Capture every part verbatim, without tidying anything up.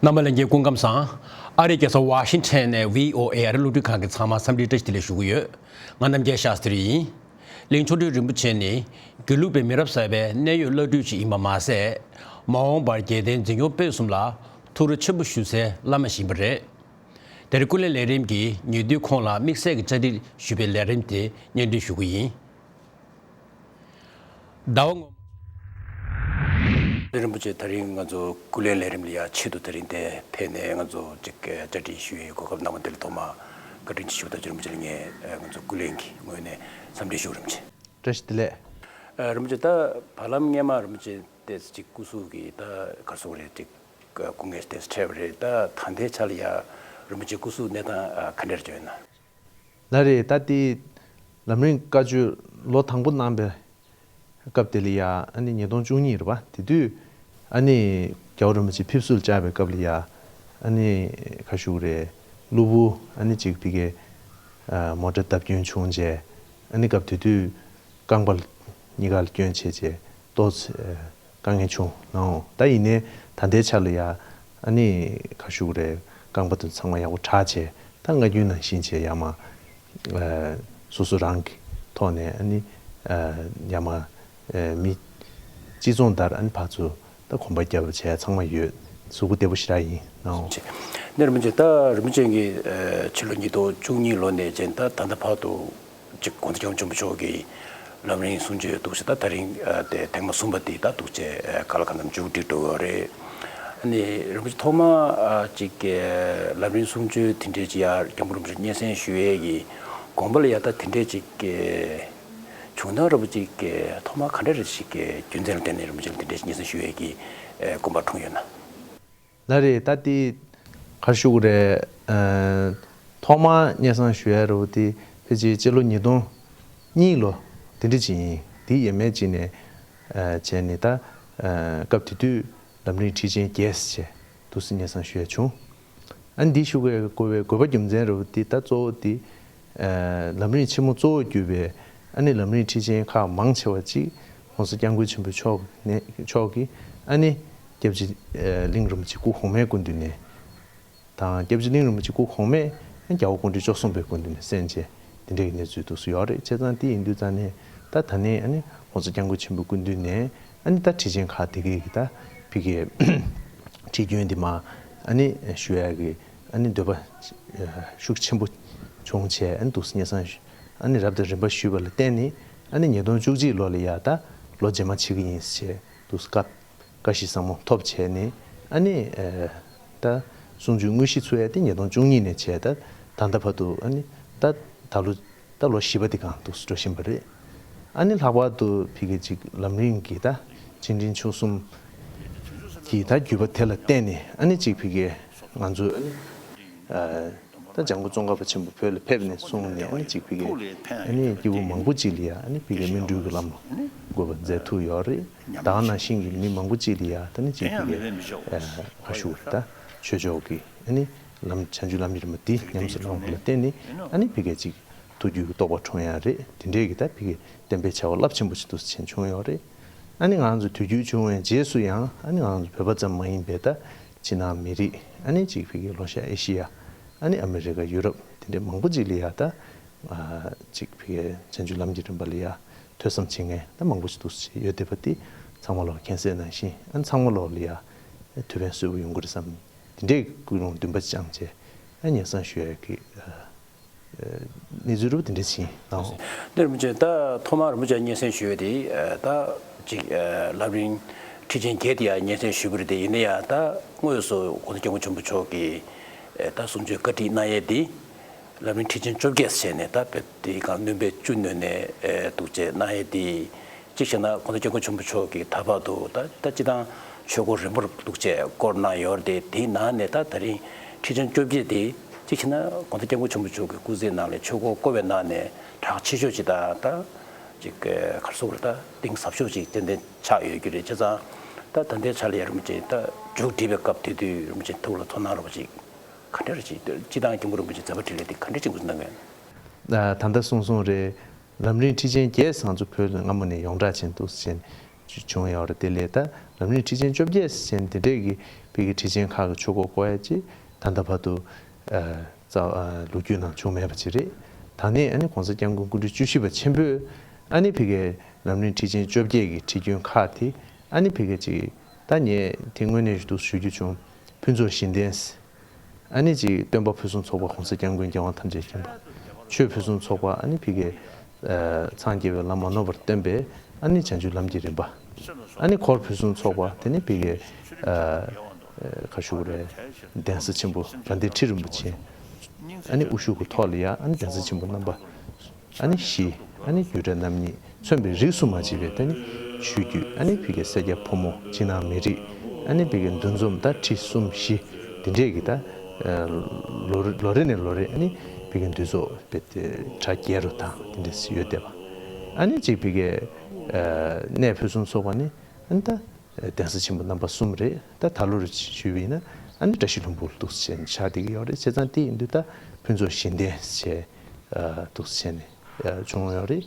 རྣམ་པ་ལྷན་རྒྱས་སྐུ་ཁམས་བཟང་། ཨ་རིའི་རྒྱལ་ས་ཝ་ཤིང་ཊོན་ནས་བྷི་ཨོ་ཨེ་ཨ་རི་གློག་འཕྲིན་ཁང་གི་ཚང་མར་འཚམས་འདྲི་བཀྲ་ཤིས་བདེ་ལེགས་ཞུ་གི་ཡོད། ང་རྣམ་རྒྱལ་ཤཱསྟྲི་ཡིན། གླིང་ཆོ་འཕྲུལ་རིན་པོ་ཆེ་ནི་དགེ་ལུགས་པའི་མི་རབས་གསར་པའི་གནད་ཡོད་བླ་སྤྲུལ་ཞིག་ཡིན་པ་མ་ཟད། མ་འོངས་པར་རྒྱལ་བསྟན་འཛིན་སྐྱོང་སྤེལ་གསུམ་ལ་ཐུགས་རེ་ཆེན་པོ་ཞུ་སའི་བླ་མ་ཞིག་ཡིན་པ་རེད། དེར་སྐུ་ལས་ལས་རིམ་གྱིས་ཉེ་དུས་ཁོང་ལ་དམིགས་བསལ་གྱི་བཅར་འདྲི་ཞུས་པའི་ལས་རིམ་དེ་སྙན་སྒྲོན་ཞུ་གི་ཡིན། ཟླ་བ་སྔོན་མ། རིན་པོ་ཆེ། ད་རིང་ང་ཚོ་སྐུ་ལས་ལས་རིམ་ལ་ཡ་ཆེད་དུ་ད་རིང་དེ་ཕེབས་ནས་ང་ཚོ་ཅིག་བཅར་འདྲི་ཞུ་ཡའི་གོ་སྐབས་གནང་བ་དེ་ལ་ཐོག་མར་བཀའ་དྲིན་ཆེ་ཞུ་ད་ཅི། རིན་པོ་ཆེ་ལ་ངས་ང་ཚོ་སྐུ་ལས་ཀྱི་ངོས་ནས་འཚམས་འདྲི་ཞུ། རིན་པོ་ཆེ། བཀྲ་ཤིས་བདེ་ལེགས། ཨ། རིན་པོ་ཆེ། ད་བར་ལམ་སྔོན་མ་རིན་པོ་ཆེ་དེ་ཅིག་སྐུ་གཟུགས་ཀྱི་ད་ག་རེ་ཟེར་དགོས་རེད། ཅིག་སྐུ་ངལ་དེ་འཕྲད་པ་རེད། ད་ད་ལྟའི་ཆ་ལ་ཡ་རིན་པོ་ཆེ་སྐུ་གཟུགས་གནས་སྟངས་ག་འདྲ་ཅིག་ཡོད་ན། ལགས་རེད། ད་ལྟའི་ལམ་རིམ་བཀའ་ཆོས་ལོ་དང་པོ་གནང་པའི་སྐབས་དེ་ལ་ཡ་ཨ་ནི་ཉིས་སྟོང་བཅུ་གཉིས་རེད་པ། དེ་དུས་ཨ་ནི་རྒྱལ་བ་རིན་པོ་ཆེ་ཕེབས་བསུ་ལ་བཅར་བའི་སྐབས་ལ་ཡ་ཨ་ནི་ག་རེ་ཞུ་དགོས་རེད། གློ་བུར་ཨ་ནི་ཅིག་ཕ་གིའི་མོ་ཊ་བརྡབ་སྐྱོན་བྱུང་བྱས། ཨ་ནི་སྐབས་དེ་དུས་རྐང་པ་གཉིས་ཀ་ལ་སྐྱོན་བྱས་བྱས་ཏོག་ཙམ་དཀའ་ངལ་བྱུང་ནའང་། ད་ཡིན་ནའི་ད་ལྟའི་ཆ་ལ་ཡ་ཨ་ནི་ག་རེ་ཞུ་དགོས་རེད། རྐང་པ་དེ་ཚང་མ་ཡག་པོ་དྲག་བྱས། ད་སྔ་རྒྱུན་ནང་བཞིན་བྱས་ཡར་མར་སོ་སོ་རང་གི་ཐོག་ནས་ཨ་ནི་ཡར་མར་མི་སྤྱི་ཚོགས་ལྟར་ཨ་ནི་ཕར་ཚུར་ད་གོམ་པ་རྒྱབ་བྱས་ཚང་མ་ཡོད། གཟུགས་པོ་བདེ་པོ་ཞེ་དྲག་ཡིན་ནའང་། ནས་རིན་པོ་ཆེ། ད་རིན་པོ་ཆེ་གིས་ཕྱི་ལོ་ཉིས་སྟོང་བཅུ་གཉིས་ལོ་ནས་བྱས་ད་ད་ལྟ་བར་དུ་ཅིག་༸གོང་ས་༸སྐྱབས་མགོན་ཆེན་པོ་མཆོག་གི་ལམ་རིམ་གསུང་ཆོས་འདུག་ཟེར། ད་ད་རིང་དེ་ཐེངས་མ་གསུམ་པ་དེ་ད་འདུག་བྱས་ག་ལ་ག་འདྲ་མཇུག་སྒྲིལ་འགྲོ་གི་ཡོད་རེད། ཨ་ནི་རིན་པོ་ཆེ་ཐོག་མ་ཅིག་ལམ་རིམ་གསུང་ཆོས་དེ་འདྲས་ཅིག་ཡར་༸སྐྱབས་མགོན་རིན་པོ་ཆེ་སྙན་སེང་ཞུ་ཡས་ཀྱི་དགོངས་པ་ལ་ཡ་ད་དེ་འདྲས་ཅིག་བྱུང་ན་རིན་པོ་ཆེ་ཐོག་མ་ག་འདྲ་རེ་ཞིག་རྒྱུ་མཚན་ལ་བརྟེན་ནས་རིན་པོ་ཆེ་ལ་དེ་འདྲས་སྙན་སེང་ཞུ་ཡས་ཀྱི་དགོངས་པ་འཁྲུངས་ཡོད་ན། ལགས་རེད། ད་དེ་ག་རེ་ཞུ་དགོས་རེད། ཨ། ཐོག་མར་སྙན་སེང་ཞུ་ཡ་རུ་དེ་ཕལ་ཆེར་སྤྱི་ལོ་ཉིས་སྟོང་གཉིས་ལོ་དེ་འདྲ་ཅིག་ཡིན། དེའི་ཡས་མས་ཅིག་ནས་ཨ་བྱས་ནས། ད་ཨ་སྐབས་དེ་དུས་ལམ་རིམ་ཁྲིད་ཆེན་བརྒྱད་ཟེར་འདུག་སེ་སྙན་སེང་ཞུ་ཡ་བྱུང་། ཨ་ནི་འདི་ཞུ་དགོས་པའི་དགོས་པའི་དགོས་པ་རྒྱུ་མཚན་རུ་དེ་ད་གཙོ་བོ་དེ་ཨ་ལམ་རིམ་ཆེན་མོ་གཙོ་བོར་གྱུར་པའི་ཨ་ནི་ལམ་རིམ་ཁྲིད་ཆེན་ཁག་མང་ཆེ་བ་ཅིག་༸གོང་ས་༸སྐྱབས་མགོན་ཆེན་པོ་མཆོག་ནས་མཆོག་གིས་ཨ་ནི་སྐྱབས་རྗེ་ཨ་གླིང་རིན་པོ་ཆེ་སྐུ་གོང་མའི་སྐུ་མདུན་ནས་དང་། སྐྱབས་རྗེ་གླིང་རིན་པོ་ཆེ་སྐུ་གོང་མས་ཨ་ནི་རྒྱལ་བ་སྐུ་ཕྲེང་བཅུ་གསུམ་པའི་སྐུ་མདུན་ནས་གསན་བྱས་དེ་འདྲའི་གནས་ཚུལ་འདུག་སེ་ཡོད་རེད། བྱས་ཙང་དེ་ཡིན་དུས་ཙང་ནས་ད་ད་ནས་ཨ་ནི་༸གོང་ས་༸སྐྱབས་མགོན་ཆེན་པོའི་སྐུ་མདུན་ནས་ཨ་ནི་ད་ཁྲིད་ཆེན་ཁག་དེ་གའི་གི་ད་ཕ་གིའི་ཁྲིད་རྒྱུན་འདི་མར་ཨ་ནི་ཞུ་ཡ་གི་ཨ་ནི་འདོད་པ་ཤུགས་ཆེན་པོ་བྱུང་བྱས། ཨ་ནི་འདུག་སེ་སྙན་སེང་ཨ་ནི་རབ་དང་རིམ་པ་ཞུས་པ་ལ་བརྟེན་ནས་ཨ་ནི་ཉིས་སྟོང་བཅུ་གཅིག་ལོ་ལ་ཡ་ད་ལོ་རྗེས་མ་བྱེད་ཀྱི་ཡིན་ཞེས་འདུག་སེ་བཀའ་བཀའ་ཞིག་ཟབ་མོ་ཐོབ་བྱས་ནས་ཨ་ནི་ཨ་ད་གསུང་ཆོས་དངོས་གཞི་ཚུགས་ཡ་དེ་ཉིས་སྟོང་བཅུ་གཉིས་ནས་བྱས། ད་ད་ལྟ་བར་དུ་ཨ་ནི་ད་ད་ལོ་ད་ལོ་བཞི་པ་དེ་སྒང་འདུག་སེ་འགྲོ་བཞིན་པ་རེད། ཨ་ནི་ལྷག་པར་དུ་ཕ་གི་ཅིག་ལམ་རིམ་གྱི་ད་ཆེ་འབྲིང་ཆུང་གསུམ་གྱི་ད་བརྒྱུད་པ་དེ་ལ་བརྟེན་ནས་ཨ་ནི་ཅིག་ཕ་གི་ང་ཚོ་ཨ་ནི་ཨ་ད་འཇམ་མགོན་ཙོང་ཁ་པ་ཆེན་པོ་བོད་ལ་ཕེབས་ནས་བཟུང་ནས་ཨ་ནི་ཅིག་ཕ་གི་ཨ་ནི་སྐྱེ་བོ་མང་པོ་ཅིག་ལ་ཡ་ཨ་ནི་ཕ་གི་སྨིན་གྲོལ་གྱི་ལམ་ལ་འགོད་པ་མཛད་ཐུབ་ཡོད་རེད། ད་ག་ནང་བཞིན་གྱི་མི་མང་པོ་ཅིག་ལ་ཡ་ད་ནི་ཅིག་ཕ་གི་ཨ་ཁ་ཤུགས་ད་ཆོས་ཕྱོགས་ཀྱི་ཨ་ནི་ལམ་བྱང་ཆུབ་ལམ་གྱི་རིམ་པ་འདི་ཉམས་སུ་བླངས་པ་ལ་བརྟེན་ནས་ཨ་ནི་ཕ་གི་ཅིག་ཐུགས་རྒྱུད་ཀྱི་རྟོགས་པ་འཁྲུངས་ཡ་རེད། དེ་འདྲའི་གི་ད་ཕ་གི་བསྟན་པའི་བྱ་བ་རླབས་ཆེན་པོ་ཞིག་འདུག་སེ་བྱུང་ཡོད་རེད། ཨ་ནི་ང་རང་ཚོ་དུས་འགྱུར་བྱུང་བའི་རྗེས་སུ་ཡང་ཨ་ནི་ང་རང་ཚོ་བོད་པ་ཙམ་མ་ཡིན་པའི་ད་ཕྱི་ནང་མི་རིགས་ཨ་ནི་ཅིག་ཕ་གི་ལྷོ་ཤར་ཨེ་ཤི་ཡ་ཨ་ནི་ཨ་མི་རི་ཀ་ཡུ་རོབ་དེ་འདྲའི་མང་པོ་ཅིག་ལ་ཡ་ད་ཅིག་ཕ་གི་བྱང་ཆུབ་ལམ་གྱི་རིམ་པ་ལ་ཡ་ཐོས་བསམ་བྱེད་མཁན་ད་མང་པོ་ཞིག་འདུག་སེ་ཡོད་བསྡད་པ་འདི་ཚང་མ་ལོག་མཁྱེན་གསལ་ནང་བཞིན་ཨ་ནི་ཚང་མ་ལོག་ལ་ཡ་ཐུགས་ཕན་གསོས་པོ་ཡོང་གི་རེད་བསམ། དེ་འདྲའི་ཀུན་སློང་འདུན་པ་བཅངས་བྱས་ཨ་ནི་སྙན་སེང་ཞུ་ཡ་གི་གནས་ཚུལ་རུ་དེ་འདྲ་ཕྱིན་ནའོ། འདིར་མི་བྱེད་ད་ཐོག་མར་རིན་པོ་ཆེ་སྙན་སེང་ཞུ་ཡོད་དེ། ད་ཅིག་ལམ་རིམ་ཁྲིད་ཆེན་བརྒྱད་དེ་ཡང་སྙན་སེང་ཞུས་པ་རེད་དེ། ཡིན་ན་ཡང་ད་དངོས་སུ་༸གོང་ས་༸སྐྱབས་མགོན་ཆེན་པོ་མཆོག་གིས་ད་གསུང་ཆོས་བཀའ་ཁྲིད་གནང་ཡས་དེ་ལམ་རིམ་ཁྲིད་ཆེན་བཅོ་བརྒྱད་ཟེར་ནས་ད་དཔེ་དེའི་སྒང་སྣོན་པ་བཅུ་སྣོན་ནས་འདུག་བྱས་གནང་ཡས་དེ། གཅིག་བྱས་ན་༸གོང་ས་༸སྐྱབས་མགོན་ཆེན་པོ་མཆོག་གིས་ད་བར་དུ་ད་ད་སྤྱི་བཏང་ཆོས་སྐོར་རིམ་པར་འདུག་བྱས་སྐོར་གནང་ཡོད་རེད་དེ། དེའི་ནང་ནས་ད་ད་རིང་ཁྲིད་ཆེན་བཅོ་བརྒྱད་དེ་གཅིག་བྱས་ན་༸གོང་ས་༸སྐྱབས་མགོན་ཆེན་པོ་མཆོག་གི་སྐུ་ཚེའི་ནང་ལ་ཆོས་སྐོར་བསྐོར་བའི་ནང་ནས་གྲགས་ཆེ་ཤོས་ཅིག་དང་ད་ཅིག་ག་རེ་ཟེར་དགོས་རེད། ད་གཏིང་ཟབ་ཤོས་ཅིག་ཏན་ཏན་ཆགས་ཡོད་ཀྱི་རེད། བྱས་ཙང་ད་ད་ལྟའི་ཆ་ལ་ཡ་རིན་པོ་ཆེ་ད་མཇུག་སྒྲིལ་བའི་སྐབས་དེ་དུས་རིན་པོ་ཆེ་ཐུགས་ལ་ཚོར་སྣང་རོབ་ཅིག་ག་འདྲ་རེ་ཅིག་སྤྱི་བཏང་༸སྐྱབས་མགོན་རིན་པོ་ཆེ་མཛད་པ་འཕྲིན་ལས་དེ་ག་འདྲ་ཅིག་འགོ་འཛུགས་གནང་གི་ཡོད། ད་ལྟ་གསུངས་སོང་རེད། ལམ་རིམ་ཁྲིད་ཆེན་བརྒྱད་ཟེར་ཚོ་བོད་ལ་སྔ་མོ་ནས་ཡོངས་གྲགས་ཅན་འདུག་ཟེར་བྱུང་ཡོད་རེད། དེ་ལས་ད་ལམ་རིམ་ཁྲིད་ཆེན་བཅོ་བརྒྱད་ཟེར་དེ་འདྲས་ཀྱི་ ཕ་གི་ཁྲི་ཆེན་ཁག་གི་ཆོས་སྐོར་སྐོར་ཡ་ཅིག་ད་ལྟ་བར་དུ་ཨ་རྩ་ཨ་ལོ་རྒྱུས་ནང་བྱུང་མེད་པ་ཅིག་རེད། ད་ནི་ཨ་ནི་༸གོང་ས་༸སྐྱབས་མགོན་སྐུ་ཕྲེང་བཅུ་བཞི་པ་ཆེན་པོས་ཨ་ནི་ཕ་གི་ལམ་རིམ་ཁྲིད་ཆེན་བཅོ་བརྒྱད་ཀྱི་ཁྲིད་རྒྱུན་ཁག་དེ་ཨ་ནི་ཕ་གི་ཅིག་ད་ངས་དེ་དངོས་གནས་ཞུ་དུ་ཞུ་རྒྱུ་བྱུང་། ཕུན་ཚོགས་བཞི་ལྡན། ཨ་ནི་ཅིག་སྟོན་པ་ཕུན་སུམ་ཚོགས་པ་༸གོང་ས་༸སྐྱབས་མགོན་རྒྱལ་དབང་ཐམས་ཅད་མཁྱེན་པ། ཆོས་ཕུན་སུམ་ཚོགས་པ་ཨ་ནི་ཕ་གི་ཨ་འཚང་རྒྱ་བའི་ལམ་མ་ནོར་བར་སྟོན་པའི་ཨ་ནི་བྱང་ཆུབ་ལམ་གྱི་རིམ་པ། ཨ་ནི་འཁོར་ཕུན་སུམ་ཚོགས་པ་དེ་ནི་ཕ་གི་ཨ་ག་ཞུ་དགོས་རེད། གདན་ས་ཆེན་པོ་དགའ་ལྡན་ཁྲི་རིན་པོ་ཆེ་ཨ་ནི་དབུ་བཞུགས་ཀྱི་ཐོག་ལ་ཡ་ཨ་ནི་གདན་ས་ཆེན་པོ་རྣམ་པ་ཨ་ནི་བཞི། ཨ་ནི་རྒྱུད་གྲྭ་རྣམ་གཉིས་མཚོན་པའི་རིས་སུ་མ་ཆད་པའི་ད་ནི་ཆོས་བརྒྱུད། ཨ་ནི་ཕ་གི་སེར་སྐྱ་ཕོ་མོ་ཕྱི་ནང་མི་རིགས། ཨ་ནི་ཕ་གི་འདུ་འཛོམས་ད་ཁྲི་གསུམ་བཞི་དེ་འདྲས་ཀྱི་ད་ལོ་རེ་ལོ་རེ་ནས་ལོ་རེ་ཨ་ནི་ཕ་གི་འདུས་ཚོགས་དཔེ་དེ་གྲ་རྒྱས་རུ་དང་དེ་འདྲས་ཡོད་བསྡད་པ། ཨ་ནི་གཅིག་ཕ་གི་གནས་ཕུན་སུམ་ཚོགས་པ་ནི་ཨ་ནི་ད་གདན་ས་ཆེན་པོ་རྣམ་པ་གསུམ་རེད། ད་ད་ལོར་ཞུས་པ་ཡིན་ན་ཨ་ནི་བཀྲ་ཤིས་ལྷུན་པོ་འདུག་སེ་བྱས་ནས་ཆགས་བསྡད་ཀྱི་ཡོད་རེད། བྱས་ཙང་དེ་ཡིན་དུས་ད་ཕུན་ཚོགས་བཞི་ལྡན་བྱས་འདུག་སེ་བྱས་ནས་བྱུང་ཡོད་རེད།